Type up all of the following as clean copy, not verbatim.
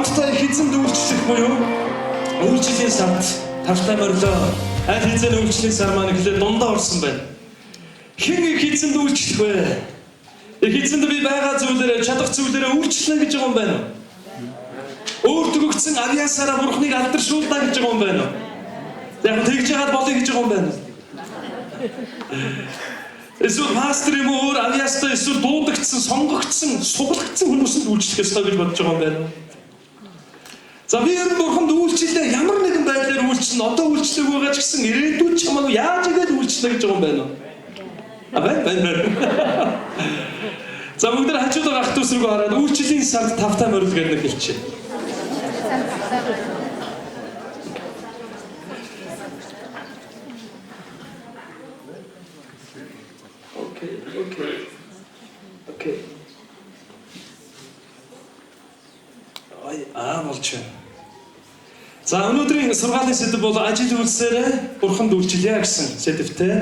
Хамтдаа их эзэнд үйлчлэх буюу үйлчлэлийн сард тавтай морилоо. Аль хэзээ үйлчлэлийн сар маань эхлээд дундаа орсон байна. Хэн их эзэнд үйлчлэх вэ? Их эзэнд би байгаа зүйлээрээ, чадах зүйлээрээ үйлчлэнэ гэж байгаа юм байна уу? Өөрт өгөгдсөн авьяасаараа Бурхныг алдаршуулна гэж байгаа юм байна уу? Яг тэгж яагаад болъё гэж байгаа юм байна уу? Эсвэл пастор юм уу, өөр авьяастай, эсвэл дуудагдсан, сонгогдсон, сугалагдсан хүмүүсэнд үйлчлэх ёстой гэж бодож байгаа юм байна уу? За би ер нь Бурханд үйлчлээ, ямар нэгэн байдлаар үйлчлэн, одоо үйлчлээгүй байгаа ч гэсэн ирээдүйд ч хамаагүй яаж игээд үйлчлээ гэж байгаа юм байна уу? А байна байна байна. За бүгд хажууд байгаа ах дүүс рүү хараад үйлчлэлийн сард тавтай морил гэдэг нэг хэлчихье. Окей, окей. Окей. Ай, аа болж байна. За өнөөдрийн сургаалын сэдэв бол ажил үйлсээрээ Бурханд үйлчлэе гэсэн сэдэвтэй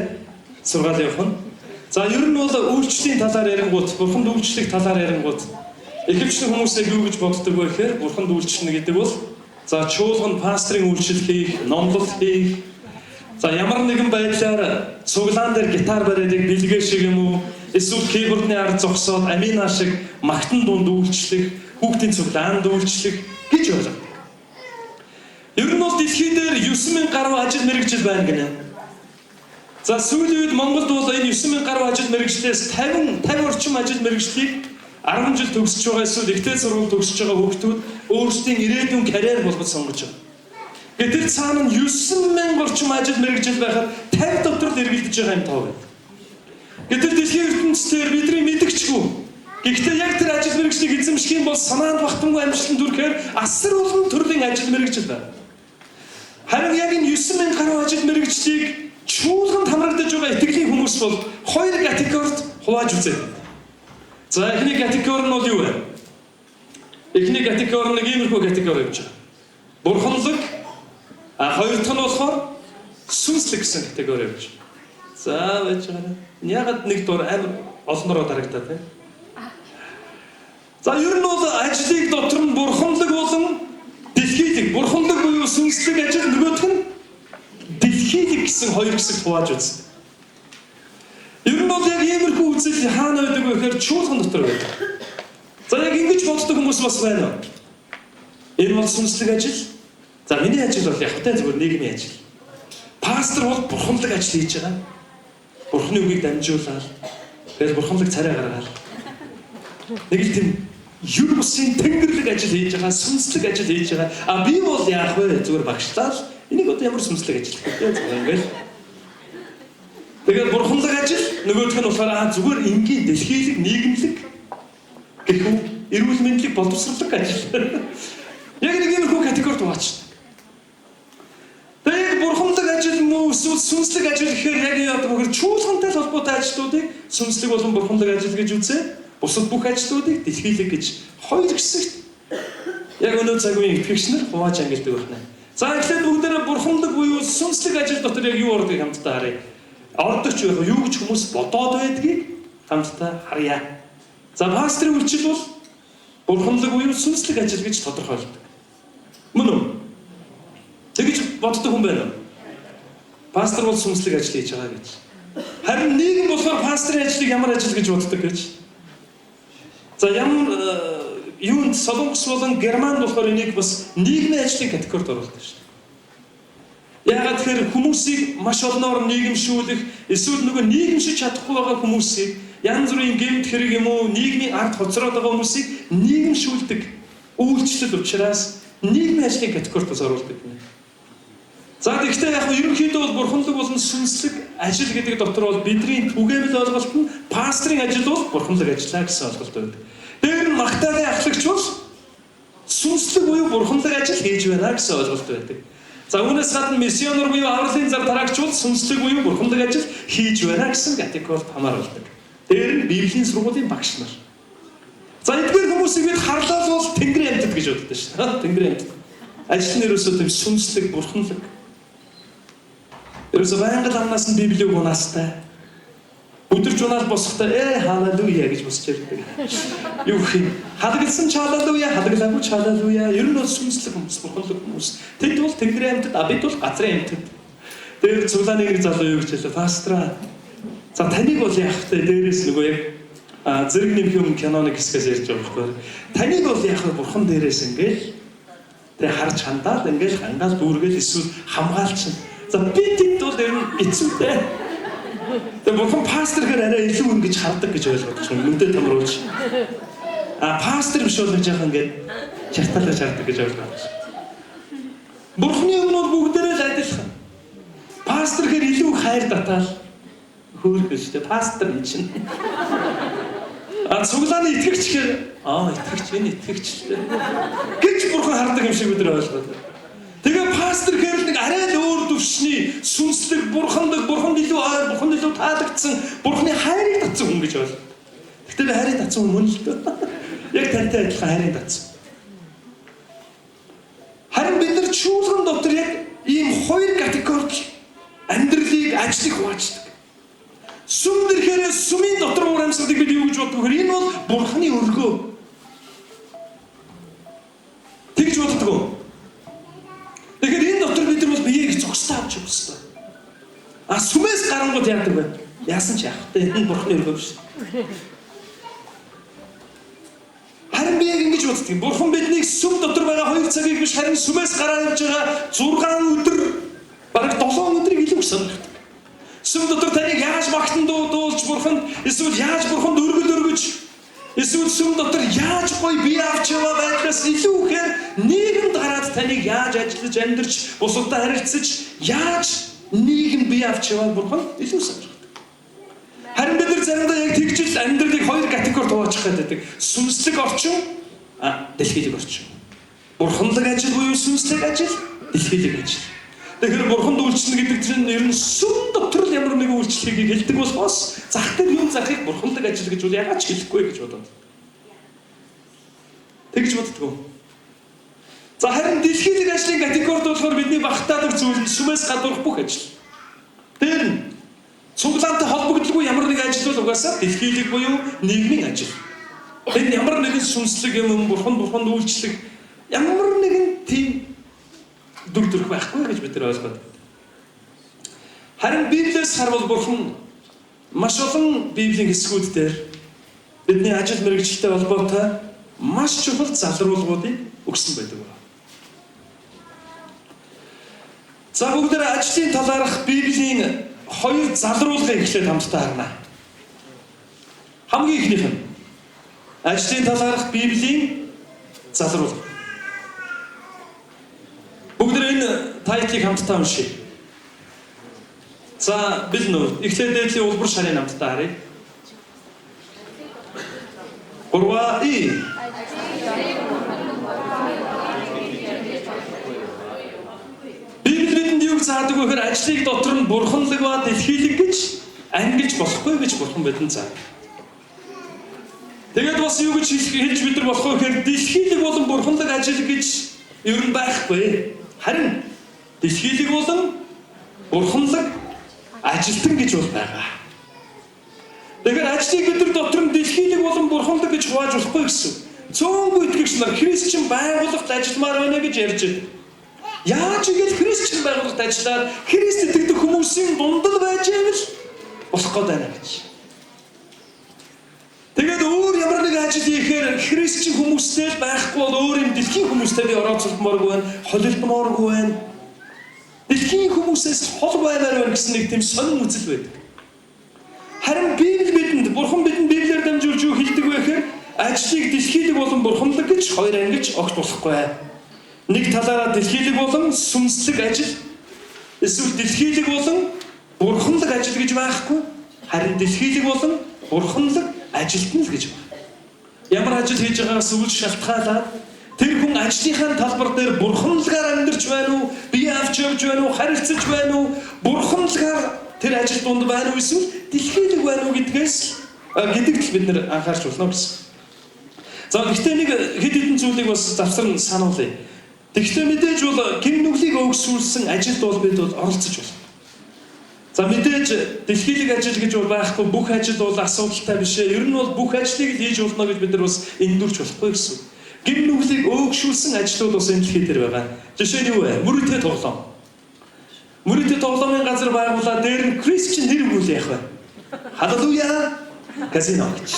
сургаал явах нь. За ер нь бол үйлчлэлийн талаар ярингуут, Бурханд үйлчлэх талаар ярингуут ихэвчлэн хүмүүс яг юу гэж боддог вэ гэхээр Бурханд үйлчлэнэ гэдэг бол за чуулган пастрын үйлчлэл хийх, номлол хийх, за ямар нэгэн байдлаар цуглаан дээр гитар бариад яг бэлгээ шиг юм уу, эсвэл keyboard-ны ард зогсоод амина шиг магтан дунд үйлчлэх, хүүхдийн цуглаанд үйлчлэх гэж ойлгодог. Ер нь бол дэлхий дээр 9000 гаруй ажил мэргэжил байна гинэ. За сүүлийн үед Монголд бол энэ 9000 гаруй ажил мэргэжлээс 50 орчим ажил мэргэжлийг 10 жил төгсөж байгаа эсвэл ихтэй сургууль төгсөж байгаа хүүхдүүд өөрсдийн ирээдүйн карьер болгож сонгож байгаа. Гэтэл цаана нь 9000 орчим ажил мэргэжил байхад 50 дотор л эргэлдэж байгаа юм тоо байна. Гэтэл дэлхийн ертөнцийн бидний мэдгчгүй. Гэхдээ яг тэр ажил мэргэжлийг эзэмших юм бол санаанд багтамгүй амжилтанд хүрэхээр асар олон төрлийн ажил мэргэжил байна. Харин яг энэ 9000 гаруй ажил мэргэжлийг чуулганд хамрагдаж байгаа итгэлийн хүмүүс бол хоёр категорид хувааж үзээ. За эхний категори нь бол юу вэ? Эхний категори нь нэг иймэрхүү категори явж байгаа. Бурханлаг, а хоёр дахь нь болохоор сүнслэг гэсэн категори явж байгаа. За байж байгаа. Ягаад нэг дур амар олнороо дарагдаад байна? За ер нь бол ажлыг дотор нь бурханлаг болон дэлхийлэг, бурханлаг буюу сүнслэг ажил, нөгөөх нь дэлхийлэг гэсэн хоёр хэсэгт хувааж үздэг. Ер нь бол яг иймэрхүү үзэл хаана байдаг вэ гэхээр чуулган дотор байдаг. За яг ингэж боддог хүмүүс бас байна уу? Энэ бол сүнслэг ажил. За миний ажил бол яг та зүгээр нийгмийн ажил. Пастор бол бурханлаг ажил хийж байгаа. Бурхны үгийг дамжуулаад, тэгэл бурханлаг царай гаргаад. Нэг л тийм ер бусын тэнгэрлэг ажил хийж байгаа, сүнслэг ажил хийж байгаа. А би бол яах вэ? Зүгээр багшлаад энийг одоо ямар сүнслэг ажил гэх вэ? Зүгээр ингээл. Тэгээд бурханлаг ажил, нөгөөх нь болохоор зүгээр энгийн дэлхийлэг, нийгэмлэг гэх үү, эрүүл мэндийн боловсролог ажил. Яг нэг иймэрхүү категорид хуваачдаг. Тэгээд бурханлаг ажил мөн эсвэл сүнслэг ажил гэхээр яг юу яадаг вэ гэхээр чуулгантай холбоотой ажлуудыг сүнслэг болон бурханлаг ажил гэж үзээ. Бусад бүх ажлуудыг дэлхийлэг гэж хоёр хэсэгт яг өнөө цаг үеийн итгэгч нар хувааж ангилдаг байна. За эхлээд бүгдээрээ бурханлаг буюу сүнслэг ажил дотор яг юу ордгийг хамтдаа харъя. Ордог ч байх, юу гэж хүмүүс бодоод байдгийг хамтдаа харъя. За пастрын үйлчлэл бол бурханлаг буюу сүнслэг ажил гэж тодорхойлдог. Мөн үү? Тэгж боддог хүн байна уу? Пастор бол сүнслэг ажил хийж байгаа гэж. Харин нийгэм болохоор пастрын ажлыг ямар ажил гэж боддог гэж? За ямар юунд Солонгос болон Германд болохоор энийг бас нийгмийн ажлын категорид оруулдаг шүү дээ. Яагаад тэгэхээр хүмүүсийг маш олноор нийгэмшүүлэх, эсвэл нөгөө нийгэмшиж чадахгүй байгаа хүмүүсийг янз бүрийн гэмт хэрэг юм уу, нийгмийн ард хоцроод байгаа хүмүүсийг нийгэмшүүлдэг үйлчлэл учраас нийгмийн ажлын категорид бас оруулдаг юм. За тэгэхдээ яг ерөнхийдөө бол бурханлаг болон сүнслэг ажил гэдэг дотор бол бидний түгээмэл ойлголт нь пастрын ажил бол бурханлаг ажиллаа гэсэн ойлголт байдаг. Тэр нь магтаалын ахлагч бол сүнслэг буюу бурханлаг ажил хийж байна гэсэн ойлголт байдаг. За үүнээс гадна миссионер буюу авралын зар тараагч бол сүнслэг буюу бурханлаг ажил хийж байна гэсэн категорид хамааруулдаг. Тэр нь Библийн сургуулийн багш нар. За эдгээр хүмүүсийг бид харлал бол тэнгэрийн амьтад гэж боддог шүү дээ. Тэнгэрийн амьтад. Ажил нь ерөөсөө тийм сүнслэг бурханлаг. Ерөөсөө байнга л амнаас нь Библийг унаастай. Өдөр жунаал босохдоо халелуя гэж босч ирдэг. Юу гэх юм? Хадагласан ч халелуя, хадаглаагүй ч халелуя. Ер нь бол сүнслэг хүмүүс, бурханлаг хүмүүс. Тэд бол тэнгэрийн амьтад, а бид бол газрын амьтад. Тэр цуглааны нэг залуу юу гэж хэлээ? Пастора. За таныг бол яах вэ? Дээрээс нөгөө яг зэрэг нэмэх юм киноны хэсгээс ярьж байгаа байхгүй. Таныг бол яах вэ? Бурхан дээрээс ингээл тэг харж хандаал ингээл хангаал дүүргээл эсвэл хамгаалчин. За бид тэд бол ер нь хэцүүтэй. Тэгээ бурхан пастор гэхээр арай илүү ингэж хардаг гэж ойлгоод байна. Нүдэ томруулж. А пастор биш бол нэг жаахан ингээд чартаалаж хардаг гэж ойлгоод байна. Бурханы өмнө бол бүгдээрээ л адилхан. Пастор гэхээр илүү хайр татаал хөөрхөн шүү дээ. Пастор юм чинь. А цуглааны итгэгч гэхээр итгэгч энэ итгэгч л дээ гэж бурхан хардаг юм шиг бид нар ойлгоод байна. Тэгээ пастор гэхээр нэг арай л өөр төвшний сүнслэг бурхандаг, бурханд илүү ойр, бурханд илүү таалагдсан, бурханы хайрыг татсан хүн гэж ойлгоо. Гэхдээ би хайрыг татсан хүн мөн л дээ. Яг тантай адилхан хайрыг татсан. Харин бид нар чуулган дотор яг ийм хоёр категорид амьдралыг, ажлыг хуваачдаг. Сүм дэрхээр сүмийн дотор уур амьсгалыг бид юу гэж боддог вэ? Энэ бол бурханы өргөө. Тэгж боддог. Тэгэхээр энэ дотор бид нар бол биеийг зохистой авч явах хэрэгтэй. А сүмээс гарангууд яадаг вэ? Яасан ч яах вэ? Энэ бурхны өргөө биш. Харин би яг ингэж боддог. Бурхан биднийг сүм дотор байгаа 2 цагийг биш, харин сүмээс гараа явж байгаа 6 өдөр, бараг 7 өдрийг илүү их сонирхдог. Сүм дотор таныг яаж магтан дуудуулж бурханд, эсвэл яаж бурханд өргөл өргөж, эсвэл сүм дотор яаж гоё бие авч яваа байдлаас илүү ихээр нийгэмд гараад таныг яаж ажиллаж амьдарч, бусадтай харилцаж, яаж нийгэм бие авч яваа бурхан илүү сонирхдог. Харин бид нар заримдаа яг тэгжил амьдралыг хоёр категорид хуваачих гэдэг. Сүнслэг орчин, дэлхийлэг орчин. Бурханлаг ажил буюу сүнслэг ажил, дэлхийлэг ажил. Тэгэхээр бурханд үйлчлэнэ гэдэг чинь ер нь сүм дотор л ямар нэгэн үйлчлэгийг хэлдэг болохоос зах дээр юм зарахыг бурханлаг ажил гэж бол яагаад ч хэлэхгүй гэж бодод. Тэгж боддгоо. За харин дэлхийлэг ажлын категорид болохоор бидний багтаадаг зүйл нь сүмээс гадуурх бүх ажил. Тэр нь цуглаантай холбогдолгүй ямар нэг ажил бол угаасаа дэлхийлэг буюу нийгмийн ажил. Тэр ямар нэгэн сүнслэг юм, бурханд үйлчлэх ямар нэгэн тийм дүр төрх байхгүй гэж бид нар ойлгоод байна. Харин Библиэс харвал бурхан маш олон Библийн хэсгүүд дээр бидний ажил мэргэжилтэй холбоотой маш чухал залруулгуудыг өгсөн байдаг. За бүгдээ ажлын талаарх Библийн хоёр залруулгыг эхлээд хамтдаа харна. Хамгийн эхнийх нь ажлын талаарх Библийн залруулга. Бүгд энэ тайтлыг хамтдаа уншъя. За бэлэн үү? Эхлээд дээдлийн улбар шарын хамтдаа харъя. 3 и. Библи бидэнд юу заадаг вэ гэхээр ажлыг дотор нь бурханлаг ба дэлхийлэг гэж ангилж болохгүй гэж бурхан бидэнд заадаг. Тэгээд бас юу гэж хэлж бид нар болох вэ гэхээр дэлхийлэг болон бурханлаг ажил гэж ер нь байхгүй. Харин дэлхийлэг болон бурханлаг ажилтан гэж бол байгаа. Тэгэхээр ажлыг бид нар дотор нь дэлхийлэг болон бурханлаг гэж хувааж болохгүй гэсэн. Цөөнгүй итгэгч нар христчин байгууллагт ажилламаар байна гэж ярьж байна. Яаж игээл христчин байгууллагт ажиллаад Христ итгэдэг хүмүүсийн дундал байж ивэл болох гээд байна гэж. Тэгээд өөр ямар нэг ажил хийхээр христчин хүмүүстэй л байхгүй бол өөр юм дэлхийн хүмүүстэй би орооцолдмооргүй байна, холилдмооргүй байна. Дэлхийн хүмүүсээс хол баймаар байна гэсэн нэг тийм сонин үзэл байдаг. Харин Библи бидэнд, Бурхан бидэнд Библиэр дамжуулж юу хэлдэг вэ гэхээр ажлыг дэлхийлэг болон бурханлаг гэж хоёр ангилж огт болохгүй. Нэг талаараа дэлхийлэг болон сүнслэг ажил, эсвэл дэлхийлэг болон бурханлаг ажил гэж байхгүй. Харин дэлхийлэг болон бурханлаг ажилтна л гэж байна. Ямар ажил хийж байгаагаас үл шалтгаалаад тэр хүн ажлынхаа талбар дээр бурханлагаар амьдарч байна уу, бие авч явж байна уу, харилцаж байна уу, бурханлагаар тэр ажил дунд байна уу эсвэл дэлхийлэг байна уу гэдгээс гэдэгт л бид нэр анхаарч болно гэсэн. За гэхдээ нэг хэд хэдэн зүйлийг бас завсарн сануулъя. Тэгэхдээ мэдээж бол гим нүглийг өгсүүлсэн ажилд бол бид бол оролцож болно. За мэдээж дэлхийлэг ажил гэж бол байхгүй, бүх ажил бол асуудалтай биш ээ. Ер нь бол бүх ажлыг л хийж болно гэж бид нар бас эндүрч болохгүй гэсэн. Гэм нүглийг өөгшүүлсэн ажлууд бас энэ дэлхий дээр байгаа. Жишээ нь юу вэ? Мөрөдөө тоглоом. Мөрөдөө тоглоомын газар байгуулаад дээр нь Christian нэр өгвөл яах вэ? Халелуя казино гэж.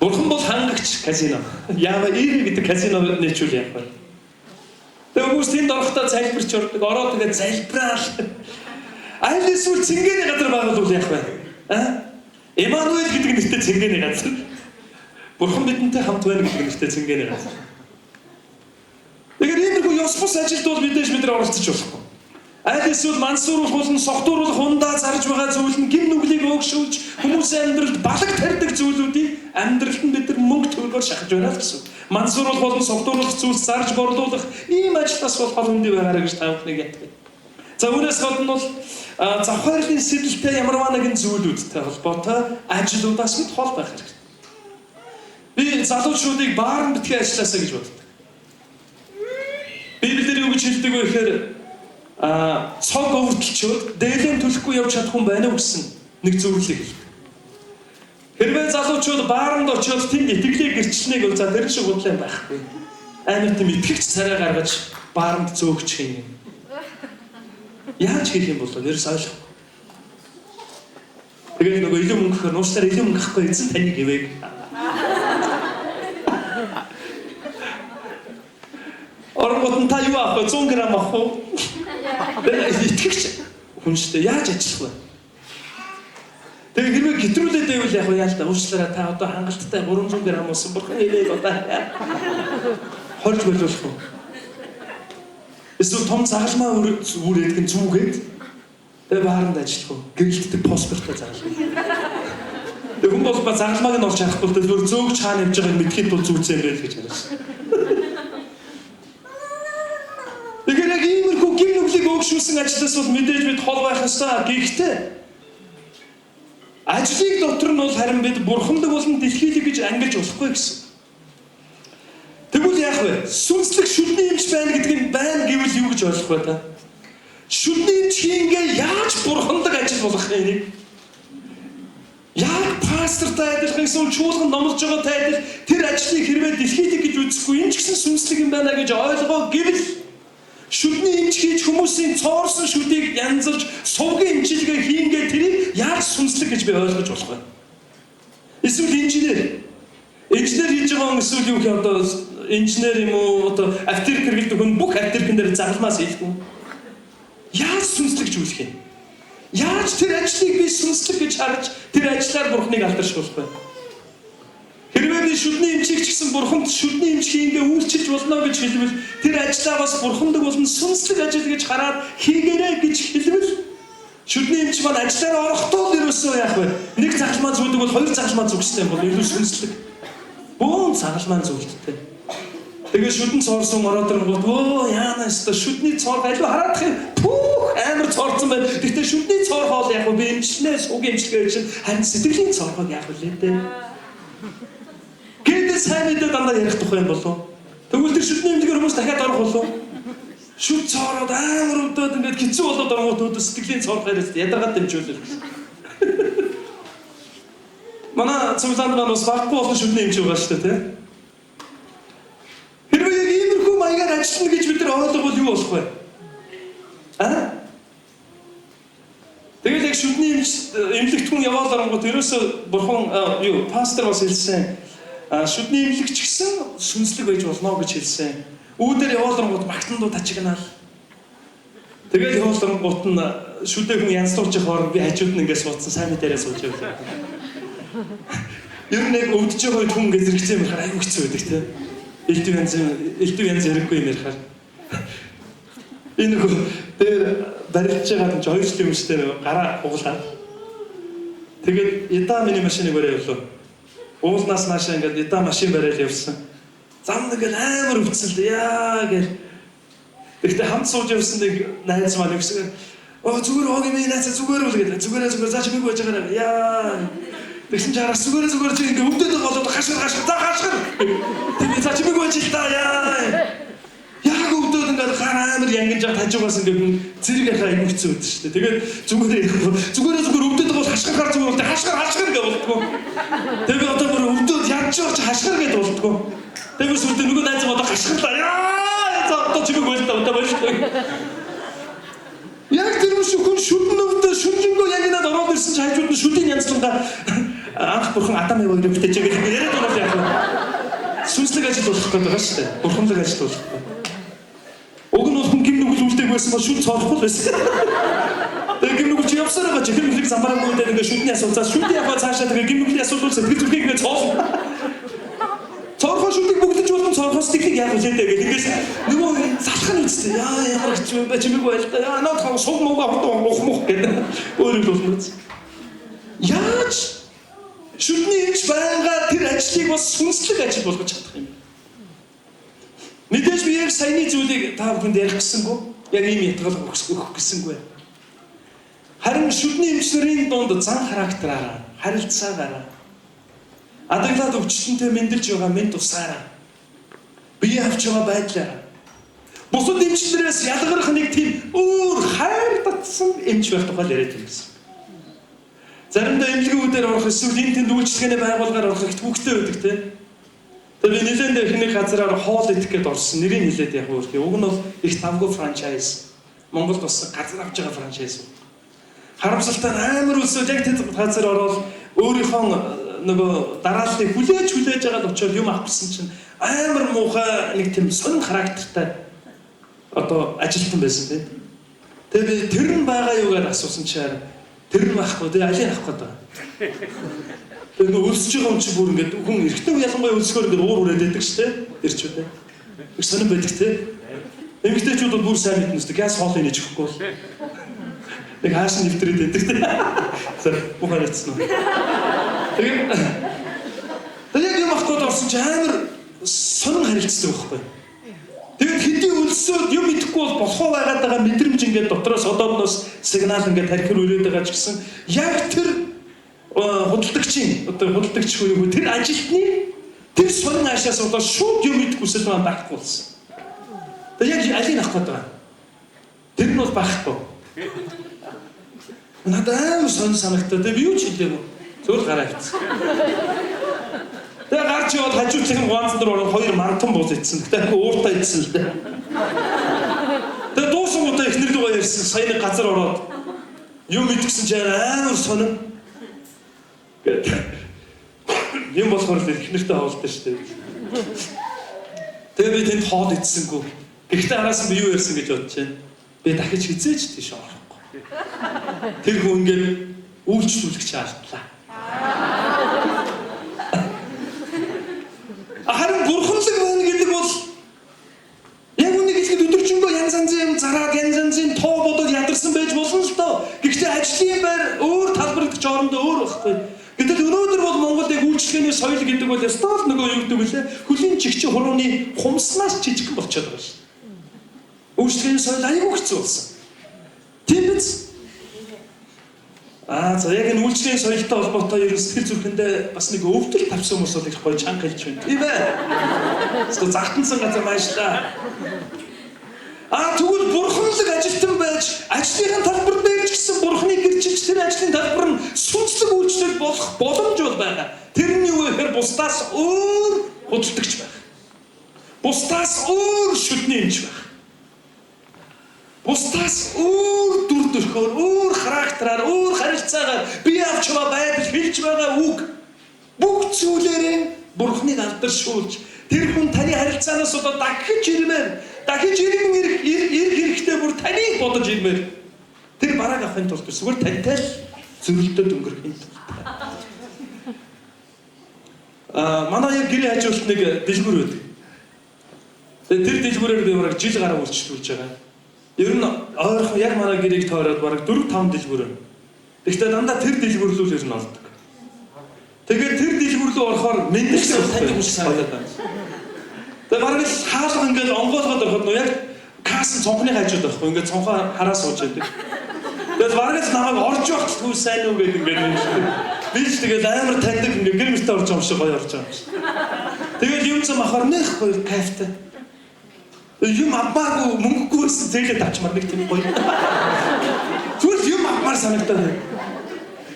Бурхан бол хангагч казино. Яава Ири гэдэг казино нээчүүл яах вэ? Тэгээ хүмүүс тэнд орохдоо залбирч ордог. Ороод тэгээ залбираал. Аль эсвэл цэнгэний газар байгуулвал яах вэ? А? Эммануэль гэдэг нэртэй цэнгэний газар. Бурхан бидэнтэй хамт байна гэдэг нэртэй цэнгэний газар. Тэгэхээр иймэрхүү ёс бус ажилд бол мэдээж бид нар оролцож болохгүй. Аль эсвэл мансууруулах болон согтууруулах ундаа зарж байгаа зүйл нь гэм нүглийг өөгшүүлж хүмүүсийн амьдралд балаг тарьдаг зүйлүүдийг амьдралд нь бид нар мөнгө төгрөгөөр шахаж байна л гэсэн. Мансууруулах болон согтууруулах зүйлс зарж борлуулах ийм ажлаас бол хол хөндий байгаарай гэж та бүхнийг ятгая. За үүнээс гадна бол завхаарлын сэтэлтэй ямарваа нэгэн зүйлүүдтэй холбоотой ажлуудаас бид хол байх хэрэгтэй. Би залуучуудыг баарн битгий ажилласаа гэж боддог. Библиэр юу гэж хэлдэг вэ гэхээр цог өвдөлчөөд дээлэн төлөхгүй явж чадах хүн байна уу гэсэн нэг зөвлөлийг хэлдэг. Хэрвээ залуучууд бааранд очиод тэнд итгэлийг гэрчлэнийг бол за тэр шиг худлаа байхгүй. Амар тийм итгэгч царай гаргаж бааранд зөөгчих юм. Яаж хийх юм бол ерөөс ойлгохгүй. Тэгээд нөгөө илүү мөнгө гэхээр нууцлаар илүү мөнгө авахгүй эзэн таныг ивэг. Оронгот нь та юу авах вэ? 100 г авах уу? Итгэгч хүн шүү дээ. Яаж ажиллах вэ? Тэгээ хэрвээ гэтрүүлээд байвал яг яа л да. Уучлаарай та одоо хангалттай 300 г болсон бурхан хэлээг одоо хорж боловлох уу? Эсвэл том загалмаа үрээд гин зүгээд тэгээ бааранд ажиллах уу? Гэрэлтдэг паспорттой загалмаа. Тэгээ хүн бол ба загалмааг нь олж харахгүй л зүгээр зөөгч хаана явж байгааг мэдхийн тулд зүүцэн юм байл гэж харсан. Тэгэхээр яг иймэрхүү гэм нүглийг өөгшүүлсэн ажлаас бол мэдээж бид хол байх ёстой. Гэхдээ ажлыг дотор нь бол харин бид бурханлаг болон дэлхийлэг гэж ангилж болохгүй гэсэн. Тэгвэл яах вэ? Сүнслэг шүдний эмч байна гэдэг нь байна гэвэл юу гэж ойлгох вэ та? Шүдний эмч хийнгээ яаж бурханлаг ажил болгох юм энийг? Яг пастортай адилхан эсвэл чуулган номлож байгаатай адил тэр ажлыг хэрвээ дэлхийлэг гэж үзэхгүй энэ ч гэсэн сүнслэг юм байна гэж ойлгоо гэвэл шүдний эмч хийж хүмүүсийн цоорсон шүдийг янзалж сувгийн эмчилгээ хийнгээ тэрийг яаж сүнслэг гэж би ойлгож болох вэ? Эсвэл инженер. Инженер хийж байгаа хүн эсвэл юу гэх одоо инженер юм уу одоо аптек хэрэглэдэг хүн бүх аптекэн дээр загалмаас хийлгүй. Яаж сүнслэг зүйлэх юм? Яаж тэр ажлыг би сүнслэг гэж харж тэр ажлаар бурхныг алдаршуулах вэ? Хэрвээ би шүдний эмчийг ч гэсэн бурханд шүдний эмч хийнгээ үйлчилж болно гэж хэлбэл тэр ажлаа бас бурхандаг болон сүнслэг ажил гэж хараад хийгээрэй гэж хэлбэл шүдний эмч маань ажлаараа орохдоо л ерөөсөө яах вэ? Нэг загалмаа зүүдэг бол хоёр загалмаа зүгстэй юм бол илүү сүнслэг. Бөөн загалмаа зүгэлттэй. Тэгээ шүдэн цоорсон ороод ирэнгүүт өө яана өстө шүдний цоорх аливаа хараадах юм. Пүүх амар цоорсон байна. Гэхдээ шүдний цоорхоо л яг би эмчлээ, сугийн эмчилгээ чинь харин сэтгэлийн цоорхог яах вэ дээ? Гэдэг сайн мэдээ дандаа ярих тухай юм болов. Тэгвэл тэр шүдний эмнэлгээр хүмүүс дахиад орох болов. Шүд цоороод амар өвдөд ингээд хэцүү болоод оронгууд өөдөө сэтгэлийн цоорх яриад ядаргаад дэмжүүлэл. Манай цуглаанд маань бас баггүй олон шүдний эмч байгаа шүү дээ, тэ? Хэрвээ яг иймэрхүү маягаар ажиллана гэж бид нар ойлговол юу болох вэ? Аа? Тэгэл яг шүдний эмч эмнэлэгт хүн яваал оронгууд ерөөсөө бурхан юу пастор бас хэлсэн. Шүдний эмнэлэгч гэсэн сүнслэг байж болно гэж хэлсэн. Үүдээр яваал оронгууд магтан дуу тачигнаал. Тэгэл яваал оронгууд нь шүдээ хүн янзлуулж хооронд би хажууд нь ингээд суудсан сайн мэдээрээ сууж явлаа. Ер нь яг өвдөж байгаа үед хүн ингээд зэрэгцээ юм ярихаар айгүй хэцүү байдаг те. Элдв янз ярихгүй юм ярихаар. Энэ нөгөө дээр барилж байгаа юм чи 2 жилийн өмнөстэй нөгөө гараа углаад. Тэгээд Ида миний машиныг бариад явлаа. Уулнаас наашаа ингээд Ида машин бариад явсан. Зам нэг л амар өвдсөн л яа гэл. Тэгэхдээ хамт сууж явсан нэг найз маань өгсөн. Оо зүгээр ог юм найз зүгээр үл гэдэг. Зүгээрээ зүгээр заа чимээгүй байж байгаа яа. Тэгсэн чи араас зүгээр зүгээр чи ингээд өвдөд байгаа болоод хашгир хашгир за хашгир. Тэгээ за чимээгүй байж л та яа. Яг өвдөд ингээд ингээд гар амар янгинж хажуугаас ингээд зэрэг яхаа айгүй хэцүү байдаг шүү дээ. Тэгээд зүгээр зүгээр зүгээр өвдөд байгаа бол хашгирахаар зүгээр бол хашгир хашгир гэж болдгоо. Тэгээд би одоо бүр өвдөд ядж байгаа чи хашгир гэж болдгоо. Тэгээд би сүрдээ нөгөө найз одоо хашгирлаа. Яа за одоо чимээг болтой одоо болтой. Яг тэр үш хүн шүдэн өвдөө шүнжэнгөө янгинаад ороод ирсэн чи хажууд нь шүдийн янзлангаа анх бурхан Адам Ева хоёрыг бүтээж байгаа гэж яриад байгаа яах вэ? Сүнслэг ажил болох гэдэг байгаа шүү дээ. Бурханлаг ажил болох гэдэг. Уг нь бол хүн гим нүгэл үлдээг байсан бол шүд цоорохгүй л байсан. Тэгээ гим нүгэл чи явсаар байгаа чи гим нүглийг замбараагүй гэдэг ингээ шүдний асуулцаа шүдний яваа цаашаа тэгээ гим нүглийн асуудал сэтгэл зүрхийг ингээ цоолно. Цоорхоо шүдийг бүгдэж болон цоорхоо сэтгэлийг яах вэ гэдэг ингээс нөгөө залах нь үстэй. Яа ямар хэцүү юм бэ чимээг байл та. Яа наад хаа суг мууга хурдан ух мух гэдэг. Өөр юм болно. Яаж шүдний эмч байнга тэр ажлыг бас сүнслэг ажил болгож чадах юм. Мэдээж би яг саяны зүйлийг та бүхэнд ярих гэсэнгүй. Яг ийм ятгал өгөх гэсэнгүй. Харин шүдний эмч нарын дунд зан характераараа, харилцаагаараа адаглаад өвчтөнтэй мэндэлж байгаа мэнд тусаараа бие авч байгаа байдлаараа бусад эмчнэрээс ялгарх нэг тийм өөр хайр татсан эмч байх тухай яриад байна гэсэн. Заримдаа эмнэлгүүдээр орох эсвэл энэ тэнд үйлчлэгээний байгууллагаар орох их төвөгтэй байдаг тийм. Тэгээ би нэлээндээ их нэг газараар хоол идэх гээд орсон. Нэрийг хэлээд яг өөр. Уг нь бол их тавгүй франчайз. Монголд бас газар авч байгаа франчайз. Харамсалтай нь амар өсөөл яг тэд газар ороод өөрийнхөө нөгөө дарааллыг хүлээж хүлээж байгаа л очиод юм авах гэсэн чинь амар муухай нэг тийм сонин характертай одоо ажилтан байсан тийм. Тэгээ би тэр нь байгаа юу гэдээ асуусан чинь тэр нь байхгүй тэгээ алийг авах гэдэг. Тэгээ нөгөө өлсөж байгаа юм чи бүр ингээд хүн эрэгтэй хүн ялангуяа өлсгөөр ингээд уур хүрээд байдаг шүү дээ. Ирчүүд. Их сонин байдаг тий. Эмэгтэйчүүд бол бүр сайн мэднэ шүү дээ. Газ хоолыг нээж өгөхгүй бол. Нэг хааш нь нэвтрээд байдаг тий. За муухай ярьсан уу. Тэгээд яг юм авах гээд орсон чи амар сонин харилцдаг байхгүй. Тэгээд хэдий өлсөөд юм идэхгүй бол болохоо байгаад байгаа мэдрэмж ингээд дотроос одоодноос сигнал ингээд тархир өрөөд байгаа ч гэсэн яг тэр худалдагчийн одоо худалдагч хүү юу тэр ажилтны тэр сонин аашаас одоо шууд юм идэх хүсэл маань байхгүй болсон. Тэгээд яг алийг авах гээд байгаа. Тэр нь бол байхгүй. Надад амар сонин санагтаа. Тэгээд би юу ч хэлээгүй. Зөвхөн гараа авчихсан. Тэгээ гарч яваад хажуудлын ганцан дээр ороод хоёр мантан буус идсэн. Гэтэ айгүй ууртаа идсэн л дээ. Тэгээ дуусангуудаа эхнэр рүүгээ ярьсан. Сая нэг газар ороод юм идэгсэн чинь амар сонин. Гэт юм болохоор л эхнэртэй хоолтой шүү дээ. Тэгээ би тэнд хоол идсэнгүй. Гэхдээ араас нь би юу ярьсан гэж бодож байна. Би дахиж хизээж тийш орохгүй. Тэр хүн ингээд үйлчлүүлэгч алдлаа. Харин бурханлаг байна гэдэг бол яг үнийг хэлэхэд өдөржингөө янз янзын юм зараад янз янзын тоо бодоод ядарсан байж болно л доо. Гэхдээ ажлын байр өөр талбар гэдэг хоорондоо өөр байхгүй. Гэтэл өнөөдөр бол Монголд яг үйлчлэгээний соёл гэдэг бол ёстой л нөгөө юу гэдэг вүлээ хөлийн чигчийн хурууны хумснаас жижигхэн болчиход байгаа шин. Үйлчлэгээний соёл аягүй хэцүү болсон. Тийм биз? Аа за яг энэ үйлчлэгийн соёлтой холбоотой ер нь сэтгэл зүрхэндээ бас нэг өвдөл тавьсан хүмүүс бол их гоё чанга хэлж байна. Тийм ээ. Эсвэл загтансан газар маашлаа. Аа тэгвэл бурханлаг ажилтан байж ажлын талбар дээр ч гэсэн бурхныг гэрчилж тэр ажлын талбар нь сүнслэг үйлчлэл болох боломж бол байгаа. Тэр нь юу гэхээр бусдаас өөр худалдагч байх. Бусдаас өөр шүдний эмч байх. Бусдаас өөр дүр төрхөөр, өөр характераар, өөр харилцаагаар бие авч байгаа байдал, хэлж байгаа үг бүх зүйлээрээ Бурхныг алдаршуулж тэр хүн таны харилцаанаас болоод дахиж ирмээр, дахиж иргэн ирэх хэрэгтэй бүр таныг бодож ирмээр. Тэр барааг авахын тулд зүгээр тантай л зөрөлдөд өнгөрөхийн тулд. Аа манай яг гэрээ хажуулт нэг дэлгүүр байдаг. Тэгээ тэр дэлгүүрээр би бараг жил гараа үйлчлүүлж байгаа. Ер нь ойрхон яг манай гэрээг тойроод бараг 4-5 дэлгүүр байна. Гэхдээ дандаа тэр дэлгүүр рүү ер нь ордог. Тэгээд тэр дэлгүүр рүү орохоор мэндэлсэн таньдаг хүн санагдаад байна. Тэгээд бараг л хаалга ингээд онгойлгоод ороход нөө яг кассан цонхны хажууд байхгүй ингээд цонхоо хараа сууж байдаг. Тэгээд бараг л намайг орж явахт хүү сайн уу гэдэг ингээд мэндэлдэг. Би ч тэгээд амар таньдаг ингээд гэр мөртөө орж байгаа юм шиг гоё орж байгаа юм шиг. Тэгээд юм зам авахар нэх гоё кайфтай. Юм авмааргүй мөнгөгүй байсан зээлээд авчмаар нэг тийм гоё. Зүгээр юм авмаар санагдаад байна.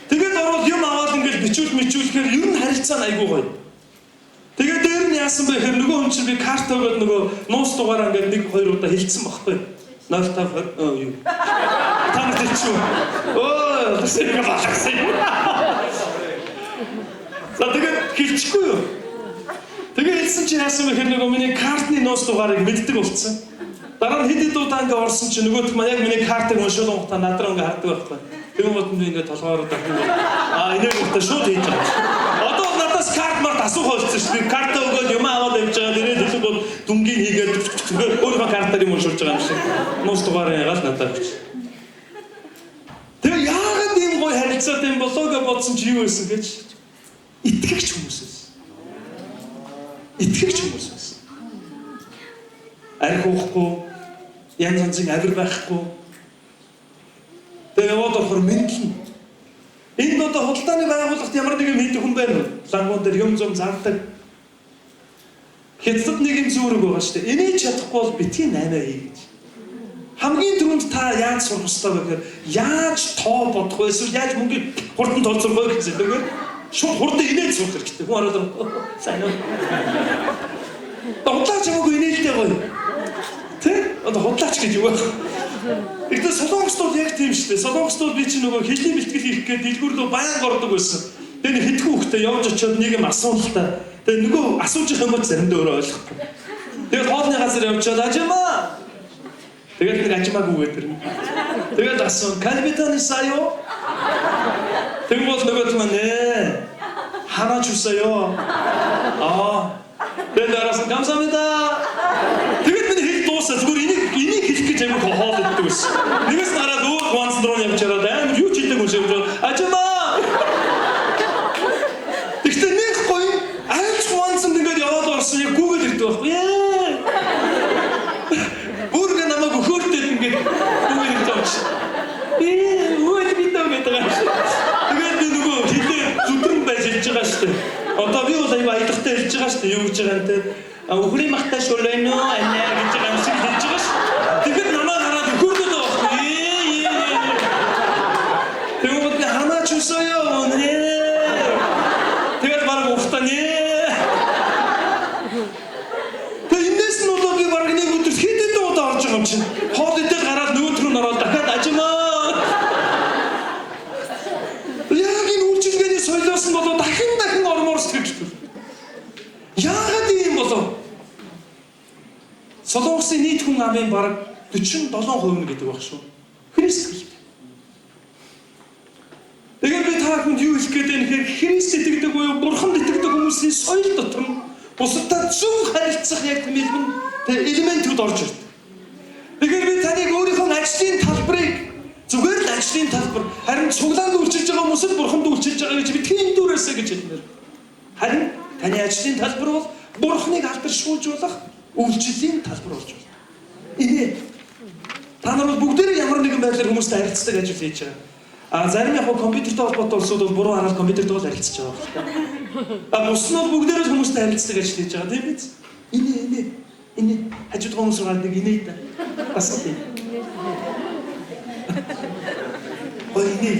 Тэгээд орвол юм аваад ингээл бичүүл мичүүлэхээр ер нь харилцаа нь айгүй гоё. Тэгээд дээр нь яасан бэ гэхээр нөгөө хүн чинь би карт өгөөд нөгөө нуус дугаараа ингээд нэг хоёр удаа хилцсэн багхгүй. 05 20 юу. Та нар хэлчихв. Өө, тэсэг балагсан юм. За тэгээд хэлчихгүй юу? Тэгээд хэлсэн чинь яасан бэ гэхээр нөгөө миний картны нуус дугаарыг мэддэг болсон. Дараа нь хэд хэд удаа ингээд орсон чинь нөгөөх маань яг миний картыг уншуулгуудаа над руу ингээд хардаг байхгүй. Тэгэн гот нь ингээд толгоороо дахин аа энийг утаа шууд хийж байгаа. Одоо бол надаас карт март асуух болсон шүү дээ. Картаа өгөөд юм аваад явж байгаа. Нэрээ дэлгэн бол дүнгийн хийгээд өөрийнхөө картаар юм уншуулж байгаа юм шиг. Нуус дугаарыг ягаал надад өгч. Тэгээ яагаад ийм гоё харилцаатай юм болоо гэж бодсон чи юу байсан гэж итгэгч хүмүүс байсан. Итгэгч хүмүүс байсан. Арх уухгүй, янз янзын авир байхгүй. Тэгээ яваад орохоор мэдлэн. Энд одоо худалдааны байгууллагт ямар нэг юм хийдэг хүн байна уу? Лангуун дээр юм зум зардаг. Хятадд нэг юм зүүрэг байгаа шүү дээ. Энийг чадахгүй бол битгий 8 хий гэж. Хамгийн түрүүнд та яаж сурах ёстой вэ гэхээр яаж тоо бодох вэ? Эсвэл яаж мөнгийг хурдан тооцоолох вэ гэсэн үг. Шууд хурдан инээд сурах хэрэгтэй. Хүн ороод сайн уу? Худлаач хамаагүй инээлтэй гоё. Тэ? Одоо худлаач гэж юу вэ? Гэхдээ Солонгост бол яг тийм шүү дээ. Солонгост бол би чинь нөгөө хэлний бэлтгэл хийх гээд дэлгүүр рүү баян ордог байсан. Тэгээ нэг хэдхэн хүүхдээ явж очиод нэг юм асуун л та. Тэгээ нөгөө асууж их юм бол заримдаа өөрөө ойлгохгүй. Тэгээд хоолны газар явжаад ажимаа. Тэгээд нэг ажимаагүй гэдэг. Тэгээд асуун кальбитаны саяо. Тэгвэл бол нөгөөх нь нэ. Ханаа чусаё. Аа. Тэгээд араас нь 감사합니다. Тэгээд миний хэл дуусаа зүгээр энийг хэлэх гэж амар хоол иддэг байсан. Нэгээс нь хараад өөр гуансан руу явж хараад амар юу ч хийдэг юм шиг явж ажимаа. Тэгтээ нэг гоё альч гуансан ингээд яваад орсон яг Google ирдэг байхгүй. Яа. Бүр ингээ намайг өхөөртэй ингээд Google ирдэг юм чи. Үйл би таа гэдэг юм шиг. Тэгээд би нөгөө хэлээ зүдрэн байж хэлж байгаа шүү дээ. Одоо би бол аюу аялгатай хэлж байгаа шүү дээ. Юу гэж байгаа юм те. Үхрийн махтай шүлэнөө анаа гэж байгаа юм шиг хэлж байгаа шүү. Тэгэхэд намайг хараад өхөөрдөд байгаа байхгүй. Ээ. Тэгвэл би ханаа чусаё нэ. Тэгээд баг уфта нэ. Тэгээ энэс нь болоод би баг нэг өдөр хэд хэдэн удаа орж байгаа юм чинь. Хоол идэл гараад нөгөөтг нь ороод дахиад ажимаа. Яг энэ үйлчилгээний соёлоос нь болоод дахин дахин ормоор сэтгэж төв. Яагаад ийм болов? Солонгосын нийт хүн амын бараг 47% нь гэдэг баг шүү. Христ итгэлтэй. Тэгэхээр би та бүхэнд юу хэлэх гээд байна гэхээр Христ итгэдэг буюу Бурханд итгэдэг хүмүүсийн соёл дотор нь бусадтай зөв харилцах яг тийм элементүүд орж ирдэг. Тэгэхээр би таныг өөрийнхөө ажлын талбарыг зүгээр л ажлын талбар харин цуглаанд үйлчилж байгаа хүмүүсэд Бурханд үйлчилж байгаа гэж битгий эндүүрээсэй гэж хэлмээр. Харин таны ажлын талбар бол Бурханыг алдаршуулжуулах үйлчлэлийн талбар болж байна. Инээ. Та нар бол бүгдээрээ ямар нэгэн байдлаар хүмүүстэй харилцдаг ажил хийж байгаа. А зарим яг компьютертэй холбоотой улсууд бол буруу хараал компьютертэй бол харилцаж байгаа байна. А бус нь бол бүгдээрээ л хүмүүстэй харилцдаг ажил хийж байгаа тийм биз? Инээ. Инээ. Хажууд хүмүүс руу нэг инээ да. Бас тийм. Ой инээ.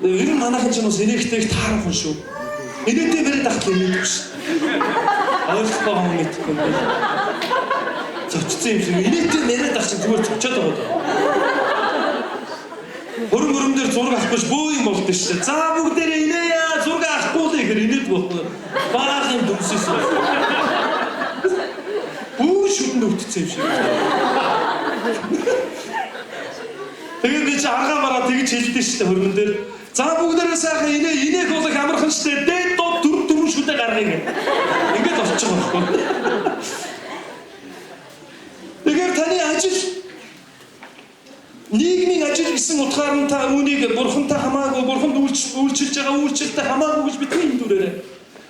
Ер нь манайхан ч бас инээхтэй их таарах хүн шүү. Инээтэй бариад ахлаа инээдэг шин. Ойлгохгүй юм мэдэхгүй юм байна. Зочсон юм шиг инээтэй яриад ах чинь зүгээр зочоод байгаа даа. Хөрөн хөрөн дээр зураг авахгүй бөө юм болд шүү дээ. За бүгдээрээ инээе зураг авахгүй л гэхээр инээд байхгүй. Баах юм дүмсээс. Бүү шүдэнд өвтцсөн юм шиг. Тэгээд би чи аргаа бараа тэгж хэлдэж шүү дээ хөрмөн дээр. За бүгдээрээ сайхан инээ инээх бол их амархан шүү дээ. Дээд доод дөрөв дөрвөн шүдэ гаргая гэх. Ингээд болчих жоох байхгүй. Тэгэхээр таны ажил нийгмийн ажил гэсэн утгаар нь та үүнийг бурхантай хамаагүй, бурханд үйлчилж байгаа үйлчлэлтэй хамаагүй гэж бидний эндүүрээрэй.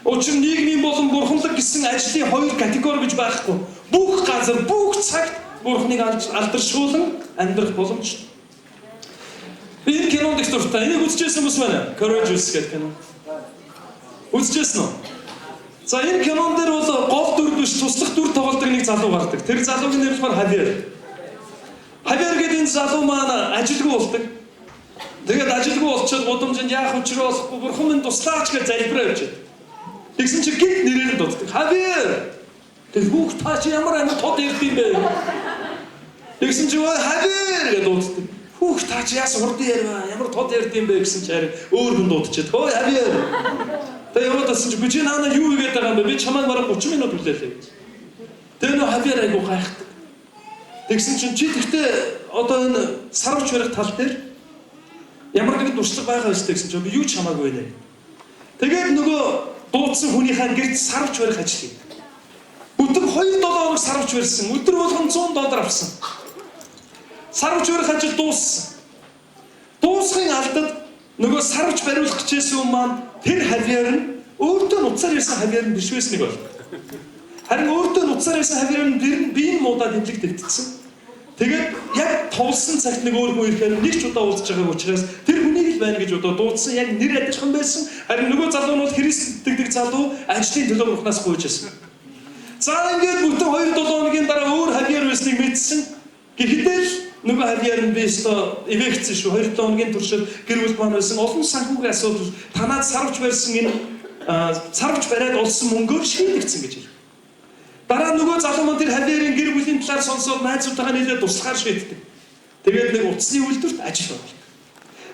Учир нь нийгмийн болон бурханлаг гэсэн ажлын хоёр категори гэж байхгүй. Бүх газар, бүх цагт бурхныг алдаршуулан амьдрах боломжтой. Би энэ кинонд их дуртай. Энийг үзчихсэн хүмүүс байна. Courageous гэдэг кино. Үзчихсэн үү? За, энэ кинон дээр бол гол дүр биш, туслах дүр тоглодог нэг залуу гардаг. Тэр залуугийн нэр болохоор Хавьер. Хавьер гэдэг энэ залуу маань ажилгүй болдог. Тэгээд ажилгүй болчиход гудамжинд яах учраа болохгүй, бурхан минь туслаач гэж залбираа явж байдаг. Тэгсэн чинь гинт нэрээр нь дууддаг. "Хавьер!" Тэр хүүхд, та чи ямар амин тод ирд юм бэ? Тэгсэн чинь "Хавьер" гэж дууддаг. "Хүүхд, та чи яасан хурдан ярив, ямар тод ярьд юм бэ?" гэсэн чи харин өөр хүн дуудчихад. "Хөөе, Хавьер." Тэгээ яваад байсан чи би наана юу хийгээд байгаа юм бэ? Би чамайг бараг 30 минут хүлээлээ гэж. Тэгээ нөө Хавьер айгу гайхдаг. Тэгсэн чинь чи тэгтээ одоо энэ сарвч барих тал дээр ямар нэгэн туршлага байгаа биз гэсэн чинь би юу ч хамаагүй нэ. Тэгээд нөгөө дуудсан хүнийхээ гэрт сарвч барих ажил хийдэг. Бүтэн 2 7 хоног сарвч барьсан. Өдөр болгон 100 доллар авсан. Сарвч барих ажил дууссан. Дуусахын алдад нөгөө сарвч бариулах гэжсэн юм маань тэр Хавьер нь өөртөө нуцаар ирсэн Хавьер нь биш байсныг бол. Харин өөртөө нуцаар ирсэн Хавьер нь тэр нь биеийн муудаад имлэг дэвтсэн. Тэгээд яг товлсон цагт нэг өөр хүн ирэхээр нэг ч удаа уулзж байгааг учраас тэр хүнийг л байна гэж удаа дуудсан, яг нэр адилхан байсан. Харин нөгөө залуу нь бол Христ итгэдэг залуу, ажлын төлөө Бурханаас гуйж байсан. За, ингээд бүтэн 2 7 хоногийн дараа өөр Хавьер байсныг мэдсэн. Гэхдээ л нөгөө Хавьер нь би өстой эвэгцсэн шүү. 2 7 хоногийн туршид гэр бүл маань байсан олон санхүүгийн асуудал танаад сарвч барьсан энэ сарвч бариад олсон мөнгөөр шийдэгдсэн гэж хэлв. Дараа нөгөө залуу маань тэр Хавьерийн гэр бүлийн талаар сонсоод найзуудтайгаа нийлээд туслахаар шийддэг. Тэгээд нэг утасны үйлдвэрт ажилд ордог.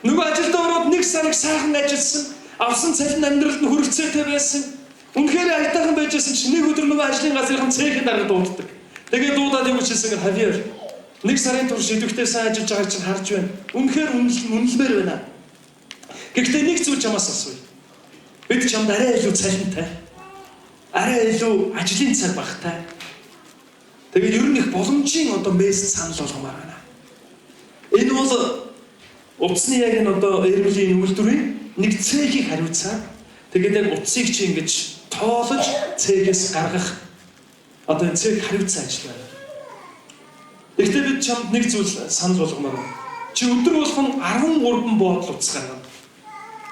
Нөгөө ажилд ороод нэг сарыг сайхан ажилласан. Авсан цалин амьдралд нь хүрэлцээтэй байсан. Үнэхээр аятайхан байжсэн чинь нэг өдөр нөгөө ажлын газрын цехийн дарга дууддаг. Тэгээд дуудаад юу гэж хэлсэн гэхээр: "Хавьер, нэг сарын турш идэвхтэй сайн ажиллаж байгааг чинь харж байна. Үнэхээр үнэлмээр байна. Гэхдээ нэг зүйл чамаас асууя. Бид чамд арай илүү цалинтай, арай илүү ажлын цаг багатай. Тэгээд ер нь их боломжийн одоо мест санал болгомоор байна. Энэ бол утасны яг энэ одоо Эрмлийн үйлдвэрийн нэг цехийг хариуцаа. Тэгээд яг утсыг чи ингэж тоолож цехээс гаргах одоо энэ цех хариуцсан ажил байна. Гэхдээ бид чамд нэг зүйл санал болгомоор байна. Чи өдөр болгон 13 боодол утас гаргана.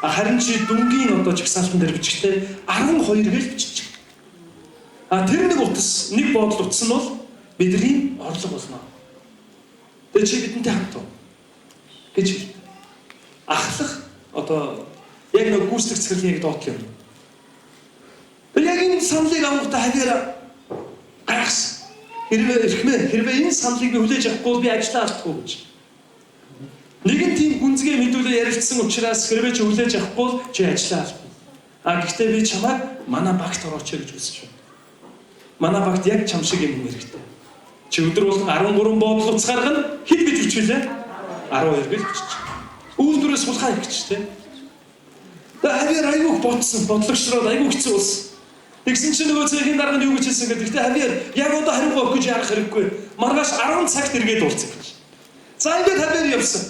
Харин чи дүнгийн одоо жагсаалтан дээр бичгтээ 12 гэл бичиж. А тэр нэг утас, нэг боодол утас нь бол бидний орлого болно. Тэгээ чи бидэнтэй хамт уу?" гэж хэлдэг. Ахлах одоо яг нэг гүйцэтгэх захирлын яг доотлол юм. Тэгээ яг энэ саналыг авахтаа Хавьер гайхсан. Хэрвээ эрхмээ, хэрвээ энэ саналыг би хүлээж авахгүй би ажлаа алдахгүй гэж. Нэгэн тийм гүнзгий мэдүүлээ ярилцсан учраас хэрвээ чи хүлээж авахгүй бол чи ажлаа алдна. А гэхдээ би чамайг манай багт орооч гэж хүсэж байна. Манай багт яг чам шиг юм хэрэгтэй. Чи өдөр болгон 13 боодол утас гаргана, хэд гэж бичвэлээ? 12 гэж бичиж. Үйлдвэрээс сулхаа их гэж тэ. Тэгээ Хавьер айгүйх бодсон, бодлогочроод айгүй хэцүү болсон. Тэгсэн чинь нөгөө цехийн дарга нь юу гэж хэлсэн гэдэг. Гэхдээ Хавьер, яг одоо хариугаа өгөх гэж ярах хэрэггүй. Маргааш 10 цагт эргээд уулзах гэж. За, ингээд Хавьер явсан.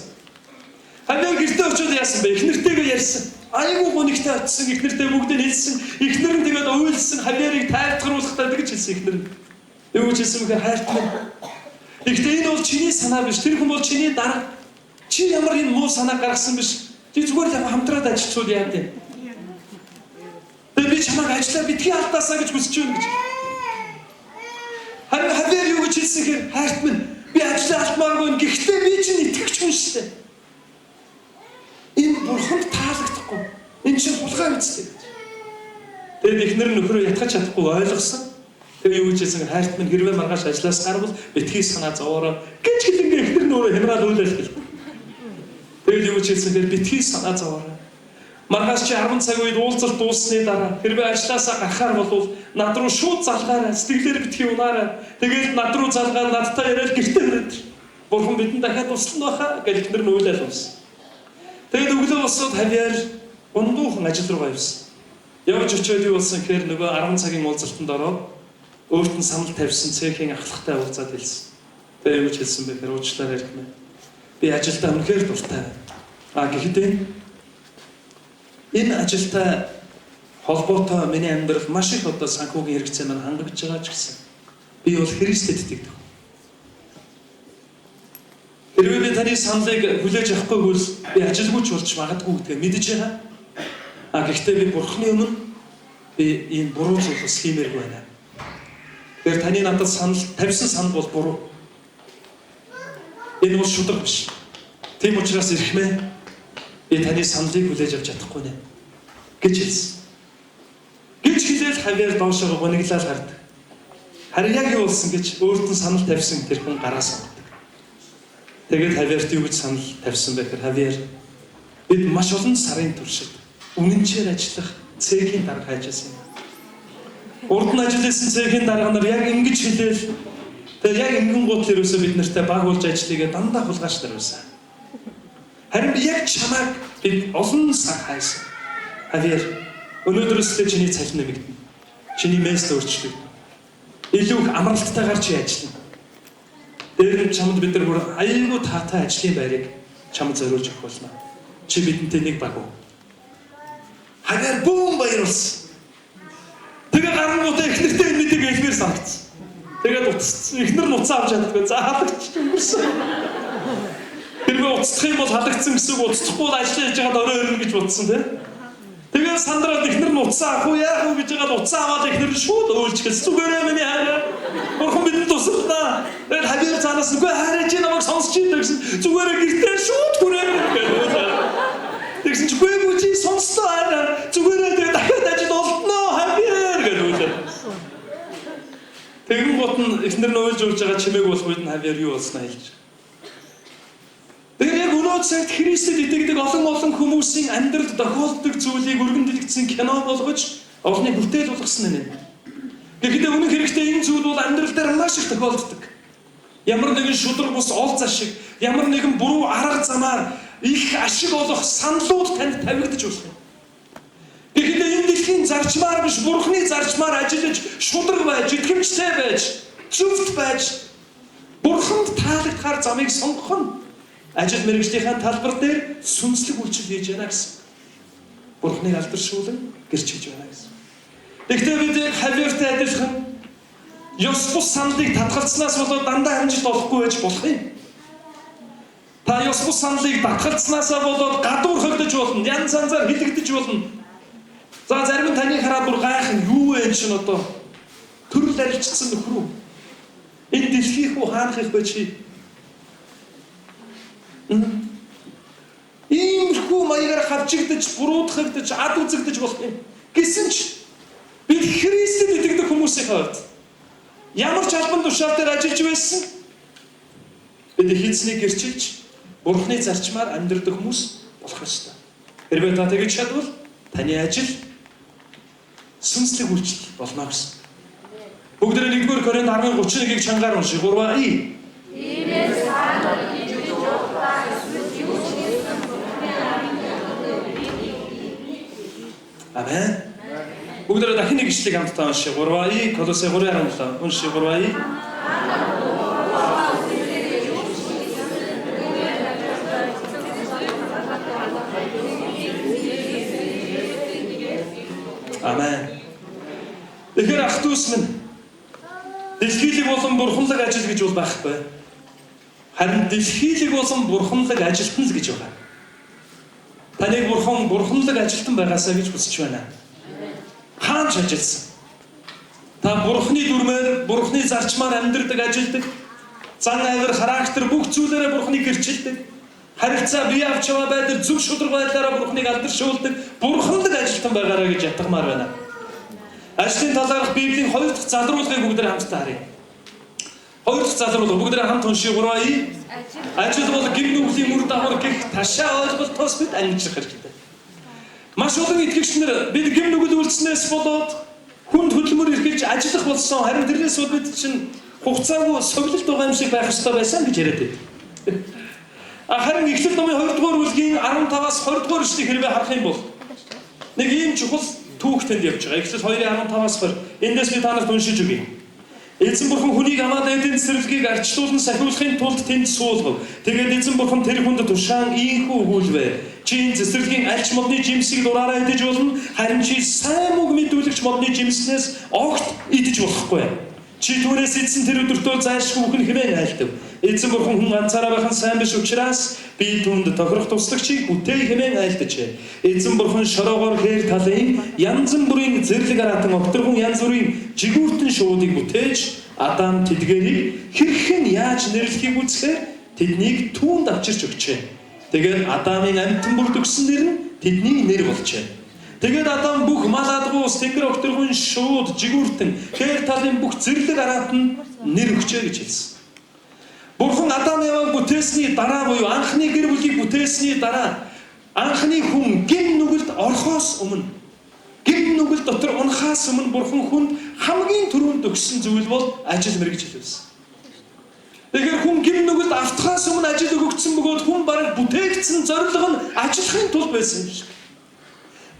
Хавьер гэртээ очиод яасан бэ? Эхнэртэйгээ ярьсан. Айгүй гунигтай очисон, эхнэртэй бүгдийг хэлсэн. Эхнэр нь тэгээд уйлсан, Хавьерыг тайлбарлуулахдаа тэгж хэлсэн эхнэр нь. Юу гэж хэлсэн бэ гэхээр: "Хайрт минь. Гэхдээ энэ бол чиний санаа биш. Тэр хүн бол чиний дарга. Чи ямар энэ муу санаа гаргасан биш. Чи зүгээр л хамтраад ажиллачвал яа гэв. Тэгээ би чамайг ажиллаа битгий алдаасаа гэж хүсэж байна" гэж. Харин Хавьер юу гэж хэлсэн гэхээр: "Хайрт минь, би ажлаа алдмааргүй. Гэхдээ би чинь итгэгч хүн шүү дээ. Энэ бурханд таалагдахгүй. Энэ чинь хулгай үстэй" гэж. Тэгээд эхнэр нь нөхрөө ятгах чадахгүй ойлгосон. Тэгээ юу гэж хэлсэн: "Хайрт минь, хэрвээ маргааш ажлаас гарвал битгий санаа зовоорой" гэж хэлэнгээ эхнэр нь өөрөө хямраал үйлэл гэл. Тэгээд юу гэж хэлсэн гэхээр: "Битгий санаа зовоорой. Маргааш чи 10 цаг үед уулзалт дууссаны дараа хэрвээ ажлаасаа гарахаар болвол над руу шууд залгаарай. Сэтгэлээр битгий унаарай. Тэгээд над руу залгаад надтай яриад гэртээ хүрээд. Бурхан бидэнд дахиад туслана баха" гэж эхнэр нь уйлал унсан. Тэгээд өглөө босоод Хавьер гундуухан ажил руугаа явсан. Явж очиод юу болсон гэхээр нөгөө 10 цагийн уулзалтанд ороод өөрт нь санал тавьсан цехийн ахлахтай уулзаад хэлсэн. Тэгээ юу гэж хэлсэн бэ гэхээр: "Уучлаарай, эрхмээ. Би ажилдаа үнэхээр дуртай. А гэхдээ энэ ажилтай холбоотой миний амьдрал маш их одоо санхүүгийн хэрэгцээ маань хангагдж байгаа ч гэсэн би бол Христэд итгэдэг. Хэрвээ би таны саналыг хүлээж авахгүй бол би ажилгүй ч болж магадгүй гэдгээ мэдэж байгаа. А гэхдээ би Бурхны өмнө Би ийм буруу зүйл бас хиймээргүй байна. Тэгэхээр таны надад санал тавьсан санал бол буруу. Энэ бол шударга биш. Тийм учраас эрхмээ би таны саналыг хүлээж авч чадахгүй нэ гэж хэлсэн. Гэж хэлээл Хавьер доошоо гуниглал гардаг. Харин яг юу болсон гэж өөрт нь санал тавьсан тэр хүн гараа сонгодог. Тэгээд Хавьерт юу гэж санал тавьсан бэ гэхээр Хавьер бид маш олон сарын туршид үнэнчээр ажиллах цехийн дарга хайжсэн юм. Урд нь ажилласан цехийн дарга нар яг ингэж хэлээл тэгээд яг ингэн гут ерөөсөө бид нартай баг болж ажиллыгаа дандаа хулгайч нар байсан. Харин би яг чамайг бид олон сар хайсан. Хавьер өнөөдрөөс л чиний цалин нэмэгдэнэ. Чиний мест өөрчлөгдөнө. Илүү их амралттайгаар чи ажиллана. Дээр нь чамд бид нар бүр аяйгуу таатай ажлын байрыг чамд зориулж өгөх болно. Чи бидэнтэй нэг баг уу? Хавьер бүүн баярлсан. Тэгээ гарангуудаа эхнэртэй энэ мэдээг хэлмээр санагдсан. Тэгээд уцсан. Эхнэр нь уцаа авч чаддаггүй. За халагч өнгөрсөн. Хэрвээ уцдах юм бол халагдсан гэсэн үг, уцдахгүй бол ажил хийж байгаад орой өрнө гэж бодсон тийм. Тэгээд сандраад эхнэр нь уцаа авах уу яах уу гэж байгаад уцаа аваад эхнэр нь шууд өөлж гэлсэн. Зүгээрээ миний хараа. Бурхан бидэнд тусалнаа. Тэгээд Хавьер цаанаас үгүй хараа чи намайг сонсч байна гэсэн. Зүгээрээ гэртээ шууд хүрээ гэдэг. Тэгсэн чи үгүй чи сонслоо хараа. Зүгээрээ тэгээд дахиад ажил олдноо Хавьер гэдэг үлээ. Тэгэн гот нь эхнэр нь уйлж урж байгаа чимээг болох үед нь Хавьер юу болсноо хэлж. Тэгэхээр яг өнөө цагт Христэд итгэдэг олон олон хүмүүсийн амьдралд тохиолддог зүйлийг өргөн дэлгэцэн кино болгож олонний бүтээл болгосон нэ. Тэгэхдээ үнэн хэрэгтээ энэ зүйл бол амьдрал дээр маш их тохиолддог. Ямар нэгэн шударга бус ол зашиг, ямар нэгэн буруу арга замаар их ашиг олох саналууд танд тавигдаж болох юм. Тэгэхдээ энэ дэлхийн зарчмаар биш, Бурхны зарчмаар ажиллаж, шударга байж, итгэмжтэй байж, зөвхт байж, Бурханд таалагдахаар замыг сонгох нь ажил мэргэжлийнхаа талбар дээр сүнслэг үйлчлэл хийж байна гэсэн. Бурхныг алдаршуулан гэрчилж байна гэсэн. Тэгэхдээ бид яг Хавьертай адилхан ёс бус саналыг татгалцснаас болоод дандаа амжилт олохгүй байж болох юм. Та ёс бус саналыг татгалцснаасаа болоод гадуурхагдаж болно, янз янзаар хилэгдэж болно. За зарим нь таныг хараад бүр гайхан юу вэ чинь одоо төрөл арилжсан нөхөр үү? Энэ дэлхийх үү хаанах вэ чи? Иймэрхүү маягаар хавчигдаж, буруутгагдаж, ад үзэгдэж болох юм. Гэсэн ч бид Христэд итгэдэг хүмүүсийн хувьд ямар ч албан тушаал дээр ажиллаж байсан бид эзнийг гэрчилж, Бурхны зарчмаар амьдрдаг хүмүүс болох ёстой. Хэрвээ та тэгж чадвал таны ажил сүнслэг үйлчлэл болно гэсэн. Бүгдээ 1-р Коринт 10:31-ийг чангаар уншия. 3 и. Тиймээс та нар ижиж уухдаа эсвэл юу ч хийсэн Бурхны амын төлөө Амен. Бүгдээ дахин нэг ишлэгийг хамтдаа уншия. 3 и Колосе 3:17. Уншия 3 и. Амен. Тэгэхээр ах дүүс минь дэлхийлэг болон бурханлаг ажил гэж бол байхгүй. Харин дэлхийлэг болон бурханлаг ажилтан л гэж байгаа. Таныг бурхан бурханлаг ажилтан байгаасаа гэж хүсэж байна. Хаан ч ажилласан. Та бурхны дүрмээр, бурхны зарчмаар амьдрдаг, ажилдаг. Зан авир, характер бүх зүйлээрээ бурхныг гэрчилдэг. Харилцаа, бие авч яваа байдал, зөв шударга байдлаараа бурхныг алдаршуулдаг, бурханлаг ажилтан байгаараа гэж ятгамаар байна. Ажлын талаарх Библийн хоёр дахь залруулгыг бүгдээ хамтдаа харъя. Хоёр дахь залруулга бүгдээ хамт уншия 3 и. Ажил бол гэм нүглийн үр дагавар гэх ташаа ойлголтоос бид ангижрах хэрэгтэй. Маш олон итгэгч нар бид гэм нүгэл үйлснээс болоод хүнд хөдөлмөр эрхэлж ажиллах болсон. Харин тэрнээс бол бид чинь хугацаагүй совилолт байгаа юм шиг байх ёстой байсан гэж яриад байдаг. Харин Эхлэл номын 2 дугаар бүлгийн 15-аас 20 дугаар эшлэгийг хэрвээ харах юм бол нэг ийм чухал түүх тэнд явж байгаа. Эхлэл 2:15-аас 20. Эндээс би та нарт уншиж өгье. Эзэн бурхан хүнийг амаад эдийн цэцэрлэгийг арчлуулан сахиулахын тулд тэнд суулгав. Тэгээд эзэн бурхан тэр хүнд тушаан ийхүү өгүүлвэ. Чи энэ цэцэрлэгийн альч модны жимсийг дураараа идэж болно, харин чи сайн мөг мэдүүлэгч модны жимснээс огт идэж болохгүй. Чи түүнээс эзэн тэр өдөртөө зайлшгүй үхэн хэмээн айлдав. Эзэн бурхан хүн ганцаараа байх нь сайн биш учраас би түүнд тохирох туслагчийг бүтээе хэмээн айлджээ. Эзэн бурхан шороогоор хээр талын янз бүрийн зэрлэг араатан огторгон янз бүрийн жигүүртэн шуудыг бүтээж Адам тэдгэрийг хэрхэн яаж нэрлэхийг үзэхээр тэднийг түүнд авчирч өгчээ. Тэгээд Адамын амьтан бүрд өгсөн нэр нь тэдний нэр болжээ. Тэгээд Адам бүх мал адгуус, тэнгэр огторгон шууд, жигүүртэн, хээр талын бүх зэрлэг араатан нэр өгчээ гэж хэлсэн. Бурхан Адам Яваг бүтээсний дараа буюу анхны гэр бүлийг бүтээсний дараа анхны хүн гэм нүгэлд орохоос өмнө гэм нүгэл дотор унахаас өмнө Бурхан хүнд хамгийн түрүүнд өгсөн зүйл бол ажил мэргэжил байсан. Тэгэхээр хүн гэм нүгэлд автахаас өмнө ажил өгөгдсөн бөгөөд хүн бараг бүтээгдсэн зорилго нь ажиллахын тулд байсан юм шиг.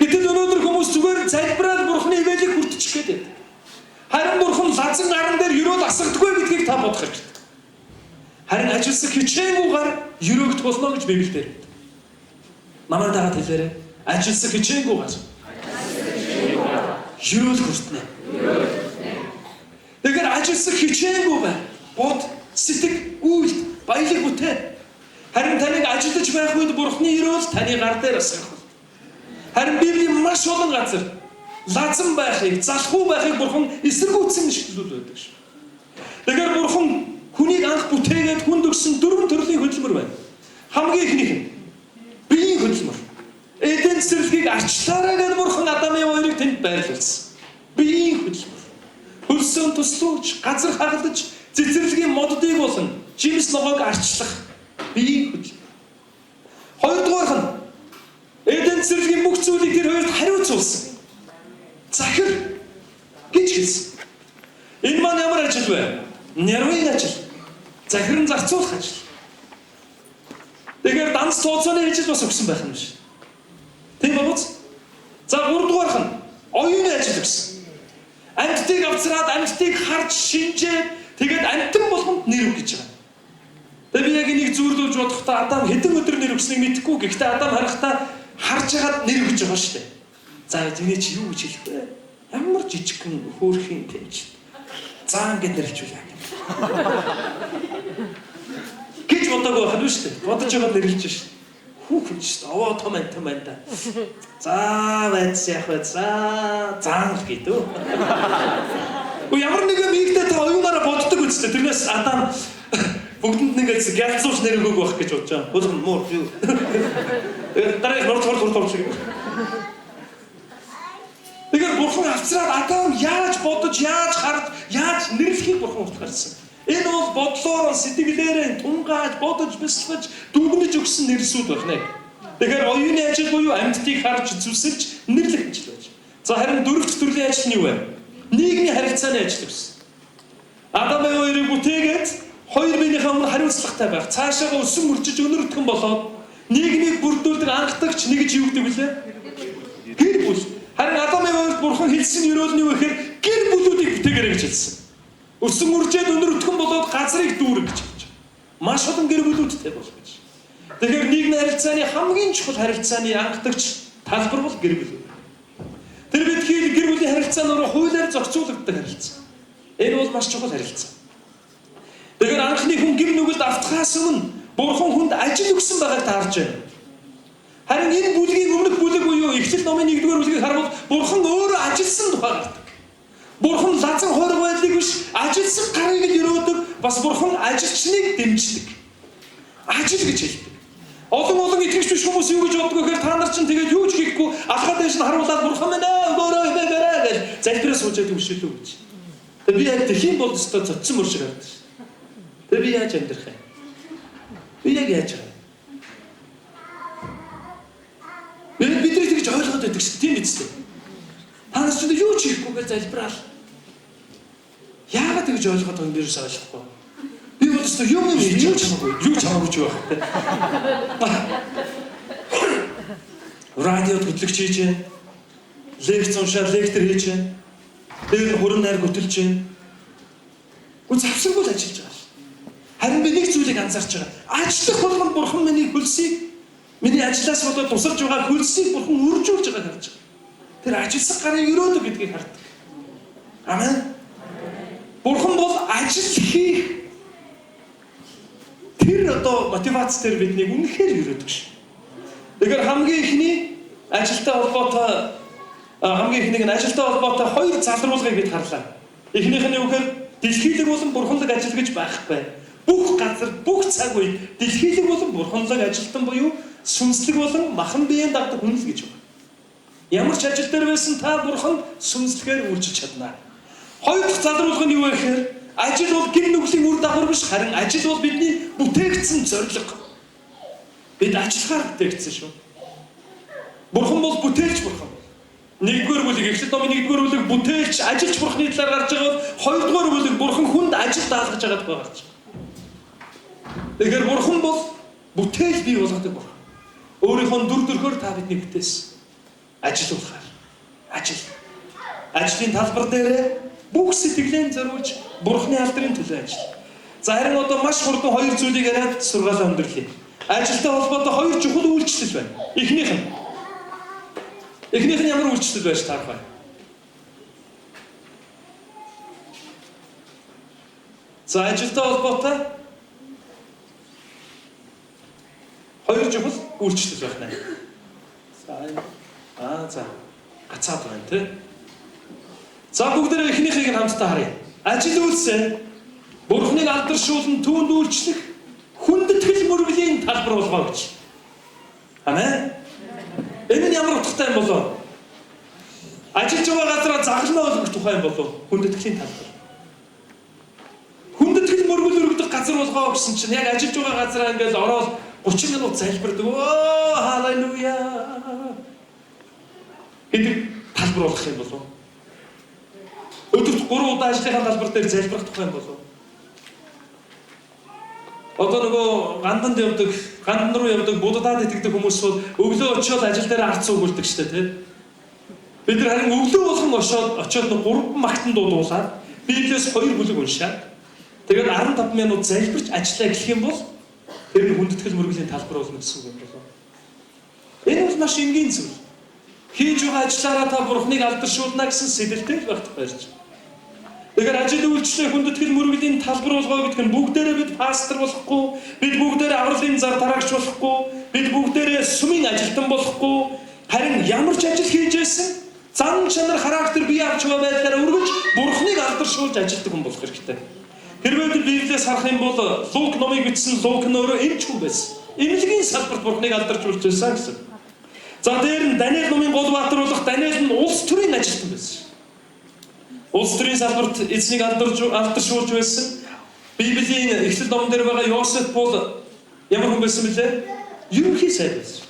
Гэтэл өнөөдөр хүмүүс зүгээр залбираад Бурханы ивэлийг хүртчих гээд байдаг. Харин Бурхан лазан гаран дээр ерөөл асгадаггүй гэдгийг та бодох хэрэгтэй. Харин ажилласан хичээнгүйгээр ерөөгдөх болно гэж Библиэлд байдаг. Намайг дагаад хэлээрэй. Ажилласан хичээнгүйгээр ерөөл хүртнэ. Тэгэхээр ажилласан хичээнгүй бай. Бод, сэтгэл, үйлд, баялаг бүтээ. Харин таныг ажиллаж байх үед Бурхны ерөөл таны гар дээр асгах бол. Харин Библийн маш олон газар лазан байхыг, залхуу байхыг Бурхан эсэргүүцсэн нэшлэлүүд байдаг шүү. Тэгэхээр Бурхан хүнийг анх бүтээгээд хүнд өгсөн дөрвөн төрлийн хөдөлмөр байна. Хамгийн эхнийх нь биеийн хөдөлмөр. Эден цэцэрлэгийг арчлаарай гэж Бурхан Адамын хоёрыг тэнд байрлуулсан. Биеийн хөдөлмөр. Хөлсөө туслуулж, газар хагалж, цэцэрлэгийн моддыг болон жимс ногоог арчлах биеийн хөдөлмөр. Хоёрдугаарх нь Эден цэцэрлэгийн бүх зүйлийг тэр хоёрт хариуцуулсан. Захир гэж хэлсэн. Энэ маань ямар ажил вэ? Нервын ажил. Захиран зарцуулах ажил. Тэгэхээр данс тооцооны ажил бас өгсөн байх юм шиг. Тийм бооз. За гуравдугаарх нь оюуны ажил өгсөн. Амьтдыг авцраад амьтдыг харж шинжээд тэгээд амьтан болгонд нэр өг гэж байгаа. Тэгээд би яг энийг зүйрлүүлж бодохдоо Адам хэдэн өдөр нэр өгснийг мэдэхгүй. Гэхдээ Адам харахтаа харж хагаад нэр өгж байгаа шүү дээ. За эзний чи юу гэж хэлэх вэ? Ямар жижигхэн хөөрхийн тэмч. За ингээд нэрлэжүүлээ. Гэж бодоагүй байх нь шүү дээ. Бодож байгаад нэрлэж шээ. Хүүхэн шүү дээ. Овоо том амтан байна да. За байц яах вэ? За заан л гэдэг. Уу ямар нэгэн мигдээ та оюунаараа боддог үстэй. Тэрнээс Адам бүгдэнд нэг л гялцууч нэр өгөөг байх гэж бодож байгаа. Хөлгөн муур юу. Тэгээд дараа нь нурд хурд хурд хурд. Тэгэхээр Бурхан авцраад Адам яаж бодож, яаж харж, яаж нэрлэхийг Бурхан урт гарсан. Энэ бол бодлоор, сэтгэлээрээ тунгааж, бодож, бясалгаж, дүгнэж өгсөн нэрлсүүд байна. Тэгэхээр оюуны ажил буюу амьтдыг харж, зүсэлж, нэрлэх ажил байж. За харин дөрөвт төрлийн ажил нь юу вэ? Нийгмийн харилцааны ажил гэсэн. Адам хоёрыг бүтээгээд хоёр биенийхээ өмнө хариуцлагатай байх, цаашаага өсөн мөрчиж өнөр өтгөн болоод нийгмийг бүрдүүлдэг анхдагч нэг гэж юу гэдэг вүлээ? Гэр бүл. Харин Адамын хоёрт Бурхан хэлсэн ерөөл нь юу гэхээр гэр бүлүүдийг бүтээгээрэй гэж хэлсэн. Өсөн мөржээд өнөр өтгөн болоод газрыг дүүрэг гэж хэлж байгаа. Маш олон гэр бүлүүдтэй болох гэж. Тэгэхээр нийгмийн харилцааны хамгийн чухал харилцааны анхдагч талбар бол гэр бүл. Тэр бид гэр бүлийн харилцаа нь хуулиар зохицуулагддаг харилцаа. Энэ бол маш чухал харилцаа. Тэгэхээр анхны хүн гэр нүгэлд автахаас өмнө Бурхан хүнд ажил өгсөн байгааг та харж байна. Харин энэ бүлгийн өмнөх бүлэг буюу Эхлэл номын 1-р бүлгийг харвал Бурхан өөрөө ажилласан тухай гардаг. Бурхан лазан хойрог байдлыг биш, ажилласан гарыг л өрөөдөг, бас Бурхан ажилчныг дэмждэг. Ажил гэж хэлдэг. Олон олон итгэгч биш хүмүүс юу гэж боддог вэ гэхээр та нар чинь тэгээд юу ч хийхгүй алхаа дээш нь харуулаад Бурхан минь ээ өгөөрэй хэмээгээрэй гэж залбираа сууж байдаг биш үү гэж. Тэгээд би яг тэхийн бол өстой цоцсон мөр шиг харагдаж. Тэгээд би яаж амьдрах юм? Би яг яаж байгаа юм? Бидний тэгж ойлгоод байдаг шүү дээ, тийм биз дээ. Та нар ч юу ч хийхгүй гэж залбираал. Яагаад тэгж ойлгоод байгааг би юус ойлгохгүй. Би бол өстой юм юм юу ч хамаагүй, юу ч хамаагүй ч байх. Радиод хөтлөгч хийж байна. Лекц уншаад лектор хийж байна. Тэр хурим найр хөтөлж байна. Үгүй завсаргүй л ажиллаж байгаа шин. Харин би нэг зүйлийг анзаарч байгаа. Ажиллах болгонд Бурхан миний хөлсийг миний ажлаас болоод тусалж байгаа хөлсийг Бурхан үржүүлж байгааг харж байгаа. Тэр ажилласан гарыг өрөөдөг гэдгийг хардаг. Амен. Бурхан бол ажил хийх тэр одоо мотивац дээр биднийг үнэхээр өрөөдөг ш. Тэгэхээр хамгийн эхний ажилтай холбоотой хамгийн эхнийг нь ажилтай холбоотой хоёр залруулгыг бид харлаа. Эхнийх нь юу гэхээр дэлхийлэг болон бурханлаг ажил гэж байхгүй. Бүх газар, бүх цаг үед дэлхийлэг болон бурханлаг ажилтан буюу сүнслэг болон махан биеийн дагдаг хүн л гэж байна. Ямар ч ажил дээр байсан та бурханд сүнслэгээр үйлчилж чадна. Хоёр дахь залруулга нь юу вэ гэхээр ажил бол гин нүглийн үр дагавар биш, харин ажил бол бидний бүтээгдсэн зорилго. Бид ажиллахаар бүтээгдсэн шүү. Бурхан бол бүтээлч бурхан. Нэгдүгээр бүлэг, Эхлэл номын нэгдүгээр бүлэг бүтээлч, ажилч бурханы талаар гарч байгаа бол хоёрдугаар бүлэг бурхан хүнд ажил даалгаж байгаа тухай гарч байгаа. Тэгэхээр бурхан бол бүтээл бий болгодог бурхан. Өөрийнхөө дүр төрхөөр та биднийг бүтээсэн. Ажилуулахаар. Ажил. Ажлын талбар дээрээ бүх сэтгэлээ зориулж бурханы алдрын төлөө ажил. За харин одоо маш хурдан хоёр зүйлийг яриад сургаалаа өндөрлөе. Ажилтай холбоотой хоёр чухал үйлчлэл байна. Эхнийх нь ямар үйлчлэл байж таарах вэ? За ажилтай холбоотой хоёр чухал үйлчлэл байх нэ. За за гацаад байна тий. За бүгдээрээ эхнийхийг нь хамтдаа харъя. Ажил үйлсээ Бурхныг алдаршуулан түүнд үйлчлэх хүндэтгэл мөргөлийн талбар болгоо гэж. Амен. Энэ нь ямар утгатай юм болов? Ажиллаж байгаа газараа загалмай болгох тухай юм болов? Хүндэтгэлийн талбар. Хүндэтгэл мөргөл өргөдөх газар болгоо гэсэн чинь яг ажиллаж байгаа газараа ингээл ороод 30 минут залбирдаг. Оо халелуя гэдэг талбар болох юм болов? Өдөрт 3 удаа ажлынхаа талбар дээр залбирах тухай юм болов? Одоо нөгөө ганданд явдаг, гандан руу явдаг, буддаад итгэдэг хүмүүс бол өглөө очиод ажил дээр арц өгүүлдэг штэ тий. Бид нар харин өглөө болгон очиод 3 магтан дуудуулаад Библиэс 2 бүлэг уншаад тэгээд 15 минут залбирч ажиллаа эхлэх юм бол тэр нь хүндэтгэл мөргөлийн талбар болно гэсэн үг юм болов. Энэ бол маш энгийн зүйл. Хийж байгаа ажиллаараа та Бурхныг алдаршуулна гэсэн сэтэлтэй л байх тухай ярьж байна. Тэгэхээр ажил үйлчлээ хүндэтгэл мөргөлийн талбар болгоо гэдэг нь бүгдээрээ бид пастор болохгүй, бид бүгдээрээ авралын зар тараагч болохгүй, бид бүгдээрээ сүмийн ажилтан болохгүй, харин ямар ч ажил хийж байсан зан чанар, характер бие авч байгаа байдлаараа үргэлж Бурхныг алдаршуулж ажилладаг хүн болох хэрэгтэй. Хэрвээ бид Библиэс харах юм бол Лук номыг бичсэн Лук нь өөрөө эмч хүн байсан. Эмнэлгийн салбарт Бурхныг алдаршуулж байсан гэсэн. За дээр нь Даниэл номын гол баатар болох Даниэл нь улс төрийн ажилтан байсан. Улс төрийн салбарт эзнийг алдаршуулж байсан. Библийн Эхлэл номон дээр байгаа Йосеф бол ямар хүн байсан бэлээ? Ерөнхий сайд байсан.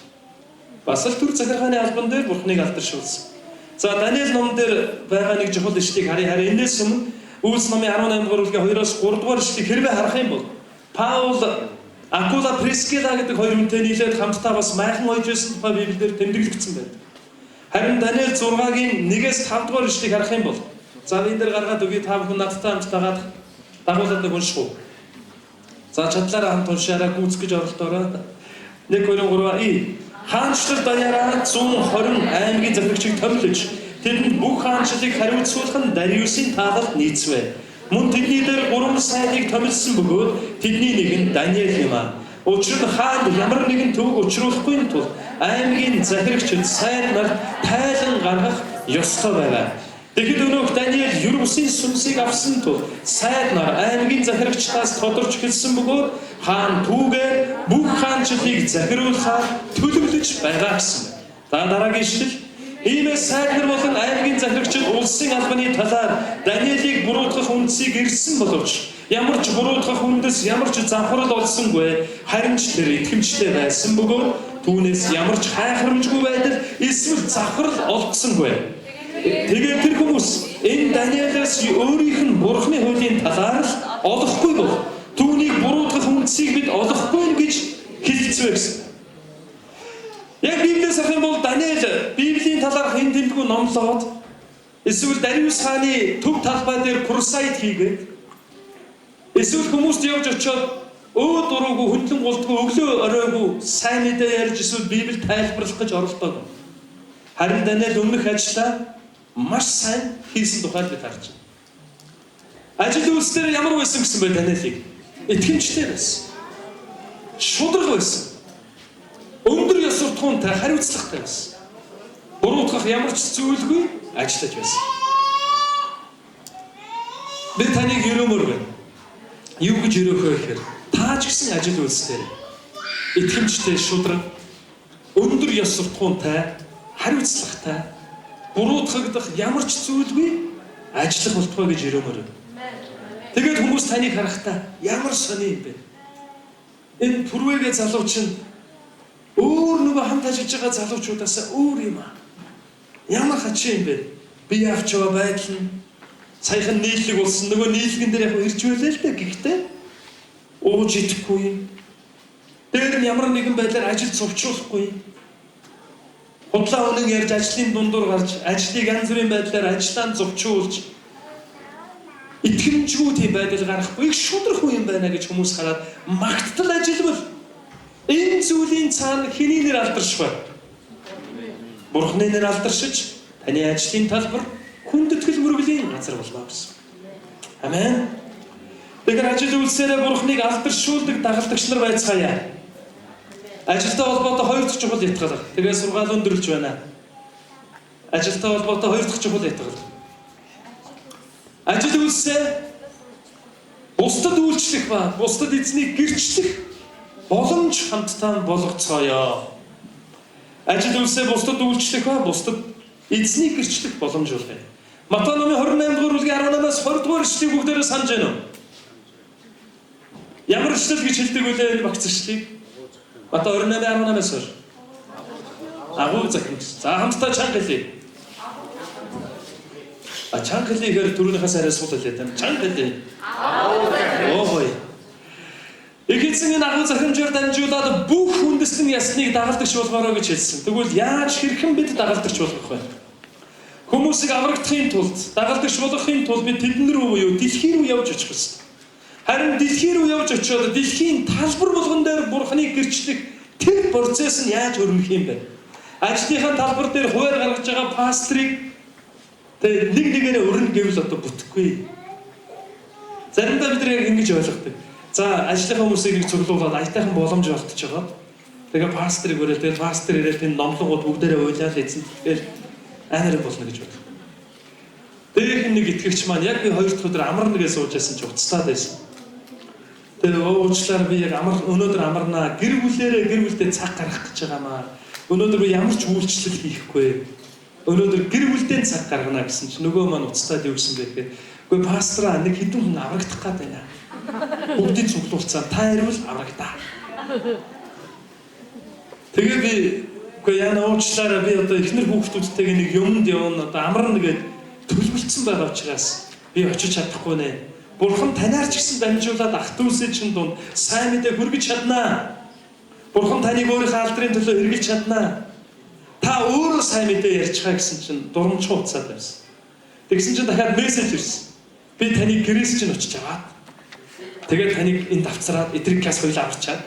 Бас л төр захиргааны албан дээр Бурхныг алдаршуулсан. За Даниэл номон дээр байгаа нэг чухал ишлэгийг харъя. Харин энэс өмнө Үйлс номын 18 дугаар бүлгийн 2-оос 3 дугаар ишлэгийг хэрвээ харах юм бол Паул Акула Прискила гэдэг хоёр хүнтэй нийлээд хамтдаа бас майхан ойж байсан тухай Библиэр тэмдэглэгдсэн байдаг. Харин Даниэл 6-гийн 1-ээс 5 дугаар ишлэгийг харах юм бол за энэ дээр гаргаад өгье, та бүхэн надтай хамт дагаад дагуулад нэг унших уу? За чадлаараа хамт уншаарай, гүйцэтгэж оролдоорой. 1 2 3 и хаанчлал даяараа 120 аймгийн захирагчийг томилж тэдэнд бүх хаанчлалыг хариуцуулах нь Дариусын таалалд нийцвэ. Мөн тэдний дээр 3 сайдыг томилсон бөгөөд тэдний нэг нь Даниэл юм аа. Учир нь хаанд ямар нэгэн төвөг учруулахгүй тул аймгийн захирагчид сайд нарт тайлан гаргах ёстой байгаа. Тэгэхэд өнөөх Даниэл ер бусын сүнсийг авсан тул сайд нар аймгийн захирагчдаас тодорч хэлсэн бөгөөд хаан түүгээр бүх хаанчлалыг захируулахаар төлөвлөж байгаа гэсэн. За дараагийн ишлэл. Иймээс сайд нар болон аймгийн захирагчид улсын албаны талаар Даниэлийг буруутгах үндсийг ирсэн боловч ямар ч буруутгах үндэс, ямар ч завхрал олсонгүй, харин ч тэр итгэмжтэй байсан бөгөөд түүнээс ямар ч хайхрамжгүй байдал эсвэл завхрал олдсонгүй. Тэгээд тэр хүмүүс энэ Даниэлээс өөрийнх нь Бурхны хуулийн талаар л олохгүй бол түүнийг буруутгах үндсийг бид олохгүй гэж хэлцвэ гэсэн. Яг Библиэс харах юм бол Даниэл Библийн талаарх хэн тэмдгүү номлоод эсвэл Дариус хааны төв талбай дээр курсайт хийгээд эсвэл хүмүүст явж очиод өө дуруугүй, хөндлөн гултгүй, өглөө оройгүй сайн мэдээ ярьж эсвэл Библи тайлбарлах гэж оролдоогүй. Харин Даниэл өмнөх ажлаа маш сайн хийсэн тухайд бид харж байна. Ажил үйлсээр ямар байсан гэсэн бэ Даниэлийг? Итгэмжтэй байсан. Шударга байсан. Өндөр ёс суртахуунтай, хариуцлагатай байсан. Буруутгах ямар ч зүйлгүй ажиллаж байсан. Би таныг ерөөмөр байна. Юу гэж ерөөх вэ гэхээр та ч гэсэн ажил үйлсээр итгэмжтэй, шударга, өндөр ёс суртахуунтай, хариуцлагатай, буруутгагдах ямар ч зүйлгүй ажиллах болтугай гэж ерөөмөр байна. Тэгээд хүмүүс таныг харахтаа ямар сони юм бэ? Энэ пүрвэгээ залуу чинь өөр нөгөө хамт ажиллаж байгаа залуучуудаас өөр юм аа. Ямар хачин юм бэ? Би явж байгаа байдал нь саяхан нийлэг болсон. Нөгөө нийлэгэн дээр яг ирж байлаа л дээ. Гэхдээ ууж идэхгүй. Дээр нь ямар нэгэн байдлаар ажил зовчруулахгүй. Худлаа үнэн ярьж ажлын дундуур гарч ажлыг янз бүрийн байдлаар ажлаа зовчуулж итгэмжгүй тийм байдал гаргахгүй их шудрах хүн юм байна гэж хүмүүс хараад магтдал ажилбал энэ зүйлийн цаана хэний нэр алдарших вэ? Бурхны нэр алдаршиж таны ажлын талбар хүндэтгэл мөргөлийн газар болно гэсэн. Амен. Тэгэхээр ажил үйлсээрээ Бурхныг алдаршуулдаг дагалдагч нар байцгаая. Ажилтай холбоотой хоёр дахь чухал ятгал. Тэгээ сургаал өндөрлж байна. Ажилтай холбоотой хоёр дахь чухал ятгал. Ажил үйлсээ бусдад үйлчлэх ба бусдад эзнийг гэрчлэх боломж хамтдаа болгоцгоё. Ажил үйлсээ бусдад үйлчлэх ба бусдад эзнийг гэрчлэх боломж болгоё. Матай номын 28 дугаар бүлгийн 18-аас 20 дугаар ишлэгийг бүгдээрээ санаж байна уу? Ямар ишлэл гэж хэлдэг вүлээ энэ багц ишлэгийг? Матай 28:18-аас 20. Агуу захимж. За хамтдаа чанга хэлье. А чанга хэлье гэхээр түрүүнийхээс арай сул хэлээд байна. Чанга хэлье. Агуу захимж. Ой. Их эзэн энэ агуу захимжаар дамжуулаад бүх үндэстэн ясныг дагалдагч болгоорой гэж хэлсэн. Тэгвэл яаж хэрхэн бид дагалдагч болох вэ? Хүмүүсийг аврагдахын тулд, дагалдагч болгохын тулд бид тэдэн рүү буюу дэлхий рүү явж очих ёстой. Харин дэлхий рүү явж очиод дэлхийн талбар болгон дээр Бурхныг гэрчлэх тэр процесс нь яаж өрнөх юм бэ? Ажлынхаа талбар дээр хуваар гаргаж байгаа пасторыг тэгээ нэг нэгээрээ өрнө гэвэл одоо бүтэхгүй. Заримдаа бид нар яг ингэж ойлгодог. За ажлынхаа хүмүүсийг нэг цуглуулад аятайхан боломж олдож байгаа. Тэгээ пасторыг өрөөл, тэгээ пастор ирээд энэ номлогууд бүгдээрээ уйлаад эзэн тэгэл амар болно гэж бодлоо. Дээрх нэг итгэгч маань яг би хоёр дахь өдөр амарна гэж сууж байсан чи уцтаад байсан. Тэгээ уучлаарай би яг амар өнөөдөр амарнаа гэр бүлээрээ гэр бүлдээ цаг гаргах гэж байгаамаа. Өнөөдөр би ямар ч үйлчлэл хийхгүй. Өнөөдөр гэр бүлдээ цаг гаргана гэсэн чи нөгөө маань уцтаад юу гэсэн бэ гэхээр үгүй пастораа нэг хэдэн хүн аврагдах гээд байна. Бүгдийг цуглуулцаа та ирвэл аврагдаа. Тэгээ би үгүй яана уучлаарай би одоо эхнэр хүүхдүүдтэйгээ нэг юмд явна одоо амарна гэж төлөвлөсөн байгаа учраас би очиж чадахгүй нэ. Бурхан танаар ч гэсэн дамжуулаад ах дүүсээ чинь дунд сайн мэдээ хүргэж чаднаа. Бурхан таныг өөрийнхөө алдрын төлөө хэрэглэж чаднаа. Та өөрөө сайн мэдээ ярьчихаа гэсэн чинь дурамчхан уцаад байсан. Тэгсэн чинь дахиад мессеж ирсэн. Би таныг гэрээс чинь очиж аваад тэгээд таныг энд авцраад эдрикаас хоёлаа авчаад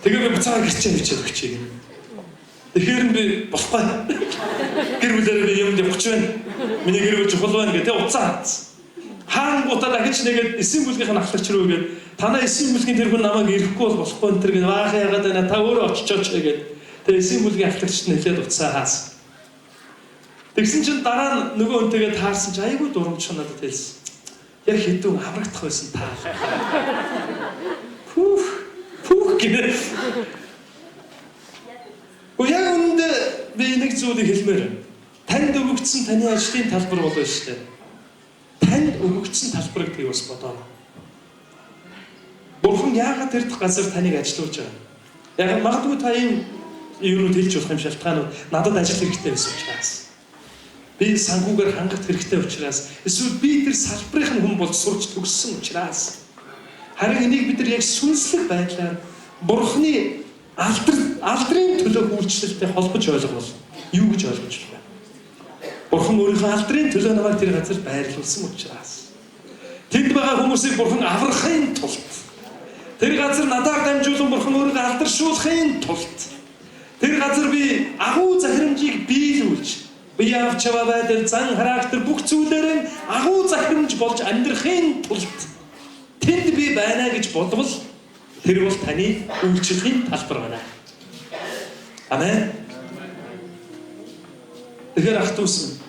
тэгээ би буцаага гэрчээ авчиад өгчээ гэнэ. Тэгэхээр би болохгүй. Гэр бүлээрээ би юмд явах гэж байна. Миний гэр бүл чухал байна гэх тэгээ уцаа хатсан. Хаангуудаа дахиж нэгээд эсийн бүлгийнх нь ахлагч руу гээд танаа эсийн бүлгийн тэр хүн намайг ирэхгүй бол болохгүй энэ төр гээд баах яагаад байна та өөрөө очичооч гээд тэгээ эсийн бүлгийн ахлагчт нь хэлээд уцаа хаасан. Тэгсэн чинь дараа нь нөгөө хүнтэйгээ таарсан чинь айгүй дурамч надад хэлсэн. Яг хэдэн аврагдах байсан та. Пүүх пүүх гэнэ. Гэхдээ яг үүндээ би нэг зүйлийг хэлмээр байна. Танд өгөгдсөн таны ажлын талбар болно шүү дээ. Танд өгөгдсөн талбар гэдгийг бас бодоорой. Бурхан яагаад тэр газар таныг ажилуулж байгаа юм? Яг магадгүй та ийм юунууд хэлж болох юм шалтгаанууд надад ажил хэрэгтэй байсан учраас. Би санхүүгээр хангах хэрэгтэй учраас эсвэл би тэр салбарын хүн болж сурч төгссөн учраас. Харин энийг бид нар яг сүнслэг байдлаар Бурханы алдрын төлөө үйлчлэлтэй холбож ойлговол юу гэж ойлгож болох вэ? Бурхан өөрийнхөө алдрын төлөө намайг тэр газар байрлуулсан учраас. Тэнд байгаа хүмүүсийг Бурхан аврахын тулд тэр газар надаар дамжуулан Бурхан өөрийгөө алдаршуулахын тулд тэр газар би агуу захирамжийг биелүүлж Бие авч яваа байдал, зан характер бүх зүйлээрээ агуу захирамж болж амьдрахын тулд тэнд би байна гэж бодвол тэр бол таны үйлчлэлийн талбар байна. Амен. Тэгэхээр ах дүүс минь,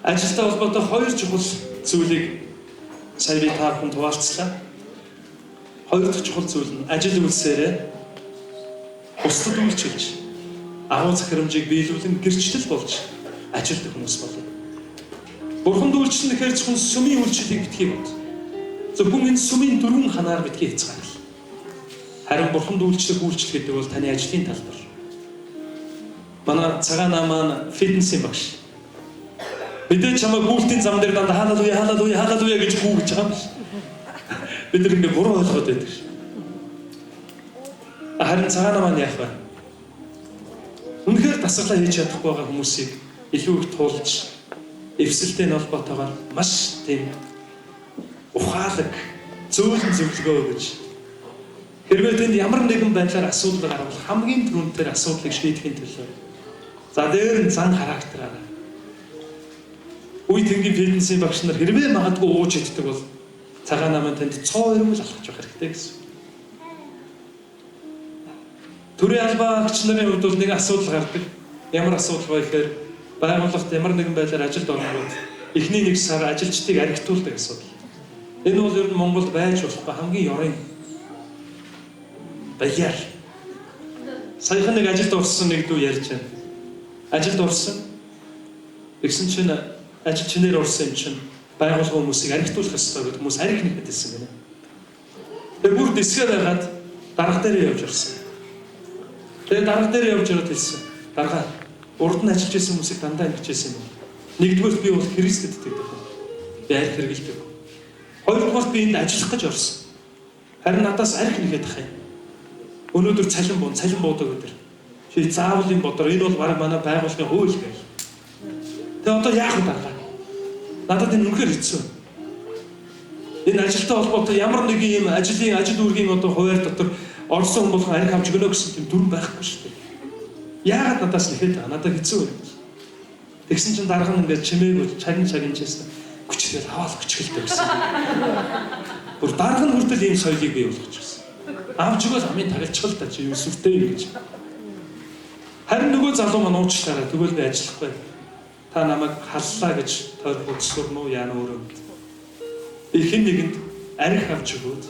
ажилтай холбоотой хоёр чухал зүйлийг сая би та бүхэнд хуваалцлаа. Хоёр дахь чухал зүйл нь ажил үйлсээрээ бусдад үйлчилж, агуу захирамжийг биелүүлэн гэрчлэл болж ажилтдаг хүмүүс болъё. Бурханд үйлчлэн гэхээр зөвхөн сүмийн үйлчлэлийг битгий бод. Зөвхөн энэ сүмийн дөрвөн ханаар битгий хязгаарлал. Харин Бурханд үйлчлэх үйлчлэл гэдэг бол таны ажлын талбар. Манай цагаан маань фитнесийн багш. Мэдээж чамайг гүйлтийн зам дээр дандаа халалуя халалуя халалуя гэж гүгэж байгаа юм биш. Бид нар ингээ буруу ойлгоод байдаг ш. Харин цагаан маань яах вэ? Үнэхээр дасгалаа хийж чадахгүй байгаа хүмүүсийг илүү их туулж эвсэлтэй холбоотойгоор маш тийм ухаалаг зөөлөн зөвлөгөө өгөж хэрвээ тэнд ямар нэгэн байдлаар асуудал гарвал хамгийн түрүүнд тэр асуудлыг шийдэхин төлөө за дээр нь зан характераараа үе тэнгийн фитнесийн багш нар хэрвээ магадгүй ууж иддэг бол цагаан намын танд цоо ирүүл алхаж явах хэрэгтэй гэсэн. Төрийн албаа агч нарын хувьд бол нэг асуудал гардаг. Ямар асуудал вэ гэхээр байгууллагт ямар нэгэн байдлаар ажилд оронгууд эхний нэг сар ажилчдыг архитуулдаг асуудал. Энэ бол ер нь Монголд байж болохгүй хамгийн ёрын баяр. Саяхан нэг ажилд орсон нэг дүү ярьж байна. Ажилд орсон. Тэгсэн чинь ажил чинээр орсон юм чинь байгууллагын хүмүүсийг архитуулах ёстой гэдээ хүмүүс арх нэхэд хэлсэн гэнэ. Тэгээ бүр дисгээ байгаад дарга дээр явж орсон. Тэгээ дарга дээр явж ороод хэлсэн. Дарга, урд нь ажиллаж байсан хүмүүсийг дандаа ингэж хэлсэн юм. Нэгдүгээрт би бол Христэд итгэдэг. Би арх хэрэглэдэг. Хоёрдугаарт би энд ажиллах гэж орсон. Харин надаас арх нэхэд ах юм. Өнөөдөр цалин буун, цалин буудаг өдөр. Чи заавал юм бодороо энэ бол бараг манай байгууллагын хууль гэл. Тэгээ одоо яах вэ дарга? Надад энэ үнэхээр хэцүү. Энэ ажилтай холбоотой ямар нэгэн юм ажлын ажил үүргийн одоо хуваар дотор орсон хүн болгон арх авч өгнө гэсэн тийм дүрм байхгүй шүү дээ. Яагаад надаас нэхэд байгаа? Надад хэцүү байна гэж. Тэгсэн чинь дарга нь ингээд чимээгүй чагин чагинжсэн. Хүчрэл аваал хүчгэлтэй гэсэн. Бүр дарга нь хүртэл ийм соёлыг бий болгочихсон. Авч өгөөл амын тагалчих л та чи юу сүртэй юм гэж. Харин нөгөө залуу маань уучлаарай. Тэгвэл би ажиллахгүй. Та намайг халлаа гэж тойрох сурна уу яана өөрөө. Би хэн нэгэнд арх авч өгөөд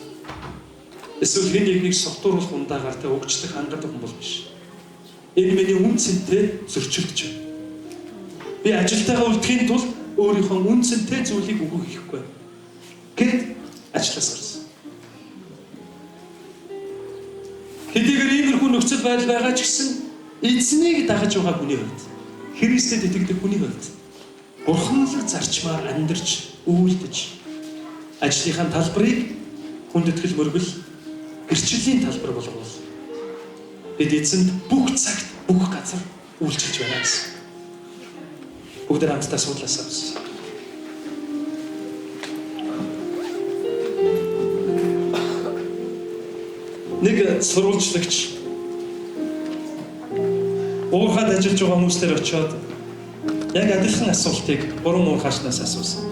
эсвэл хэн нэгнийг согтууруулах ундаагаар тэ угчлах хангадаг хүн бол биш. Энэ миний үн цэнтэй зөрчилдөж байна. Би ажилтайгаа үлдэхийн тулд өөрийнхөө үн цэнтэй зүйлийг үгүй хийхгүй. Гэт ажиллаас гарсан. Хэдийгээр иймэрхүү нөхцөл байдал байгаа ч гэсэн эзнийг дагаж байгаа хүний хувьд, Христэд итгэдэг хүний хувьд бурханлаг зарчмаар амьдарч, үйлдэж ажлынхаа талбарыг хүндэтгэл мөргөл гэрчлэлийн талбар болгоул бид эзэнд бүх цагт, бүх газар үйлчилж байна гэсэн. Бүгд хамтдаа суудлаасаа авсан. Нэг сурвалжлагч уурхад ажиллаж байгаа хүмүүстээр очиод яг адилхан асуултыг гурван уурхаачнаас асуусан.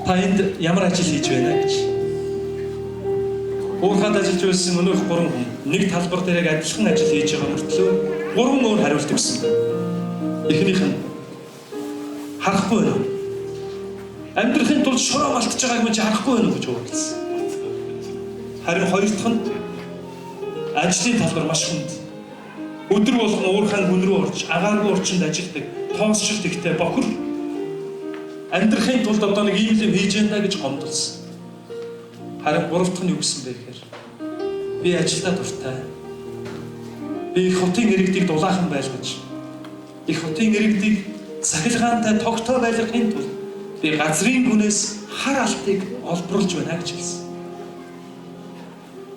Та энд ямар ажил хийж байна гэж. Уурхад ажиллаж байсан өнөөх гурван хүн нэг талбар дээр яг адилхан ажил хийж байгаа мөртлөө гурван өөр хариулт өгсөн байна. Эхнийх нь харахгүй байна уу? Амьдрахын тулд шороо малтж байгааг минь чи харахгүй байна уу гэж уурласан. Харин хоёр дахь нь ажлын талбар маш хүнд. Өдөр болгон уурхайн гүн рүү орж, агааргүй орчинд ажилладаг, тоосчлт ихтэй бохор амьдрахын тулд одоо нэг ийм юм хийж байна гэж гомдолсон. Харин гурав дахь нь юу гэсэн бэ гэхээр би ажилдаа дуртай. Би их хотын иргэдийг дулаахан байлгаж, их хотын иргэдийг цахилгаантай тогтоо байлгахын тулд би газрын гүнээс хар алтыг олборлж байна гэж хэлсэн.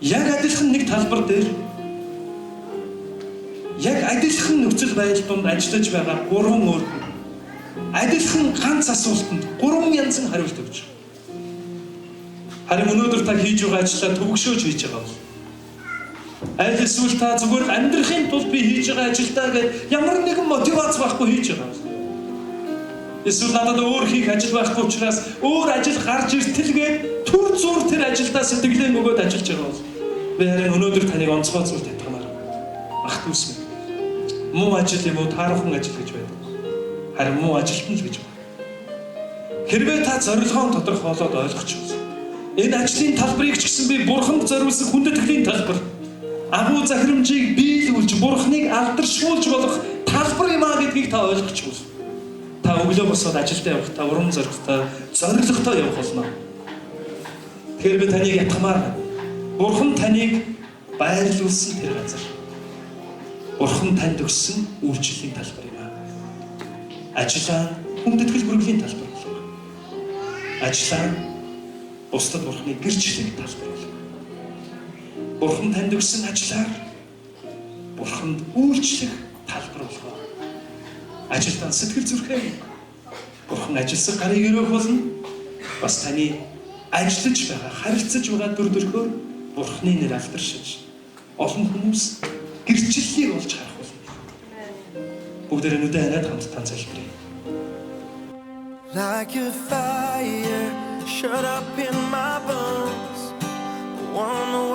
Яг адилхан нэг талбар дээр яг адилхан нөхцөл байдал донд ажиллаж байгаа гурван өөр хүн адилхан ганц асуултанд гурван янзын хариулт өгч байгаа. Харин өнөөдөр та хийж байгаа ажлаа төвөгшөөж хийж байгаа бол Аль эсвэл та зүгээр л амьдрахын тулд би хийж байгаа ажилдаа гээд ямар нэгэн мотивац байхгүй хийж байгаа бол. Эсвэл надад өөр хийх ажил байхгүй учраас өөр ажил гарч иртэлгээд түр зуур тэр ажилдаа сэтгэлээ нөгөөд ажиллаж байгаа бол би харин өнөөдөр таныг онцгой зүйл татгамаар. Ах дүүс минь. Муу ажил юм уу таархан ажил гэж байдаг. Харин муу ажилтан л гэж байна. Хэрвээ та зорилгоо тодорхойлоод ойлгочихвол энэ ажлын талбарыг ч гэсэн би бурханд зориулсан хүндэтгэлийн талбар, агуу захирамжийг биелүүлж бурхныг алдаршуулж болох талбар юм а гэдгийг та ойлгочихвол та өглөө босоод ажилдаа явахдаа урам зоригтой, зорилготой явах болно. Тэгэхээр би таныг ятгамаар байна. Бурхан таныг байрлуулсан тэр газар. Бурхан танд өгсөн үйлчлэлийн талбар юм аа. Ажлаа хүндэтгэл бүргэлийн талбар болго. Ажлаа бусдад Бурханы гэрчлэг талбар болго. Бурхан танд өгсөн ажлаар Бурханд үйлчлэх талбар болго. Ажилдаа сэтгэл зүрхээ Бурхан ажилласан гарыг өрөөх болно. Бас таны ажиллаж байгаа, харилцаж байгаа дүр төрхөөр Бурханы нэр алдаршиж олон хүмүүс гэрчлэлийг олж харах болно. Бүгдээрээ нүдээ ханиад хамтдаа залбирая. Like a fire shut up in my bones. Wanna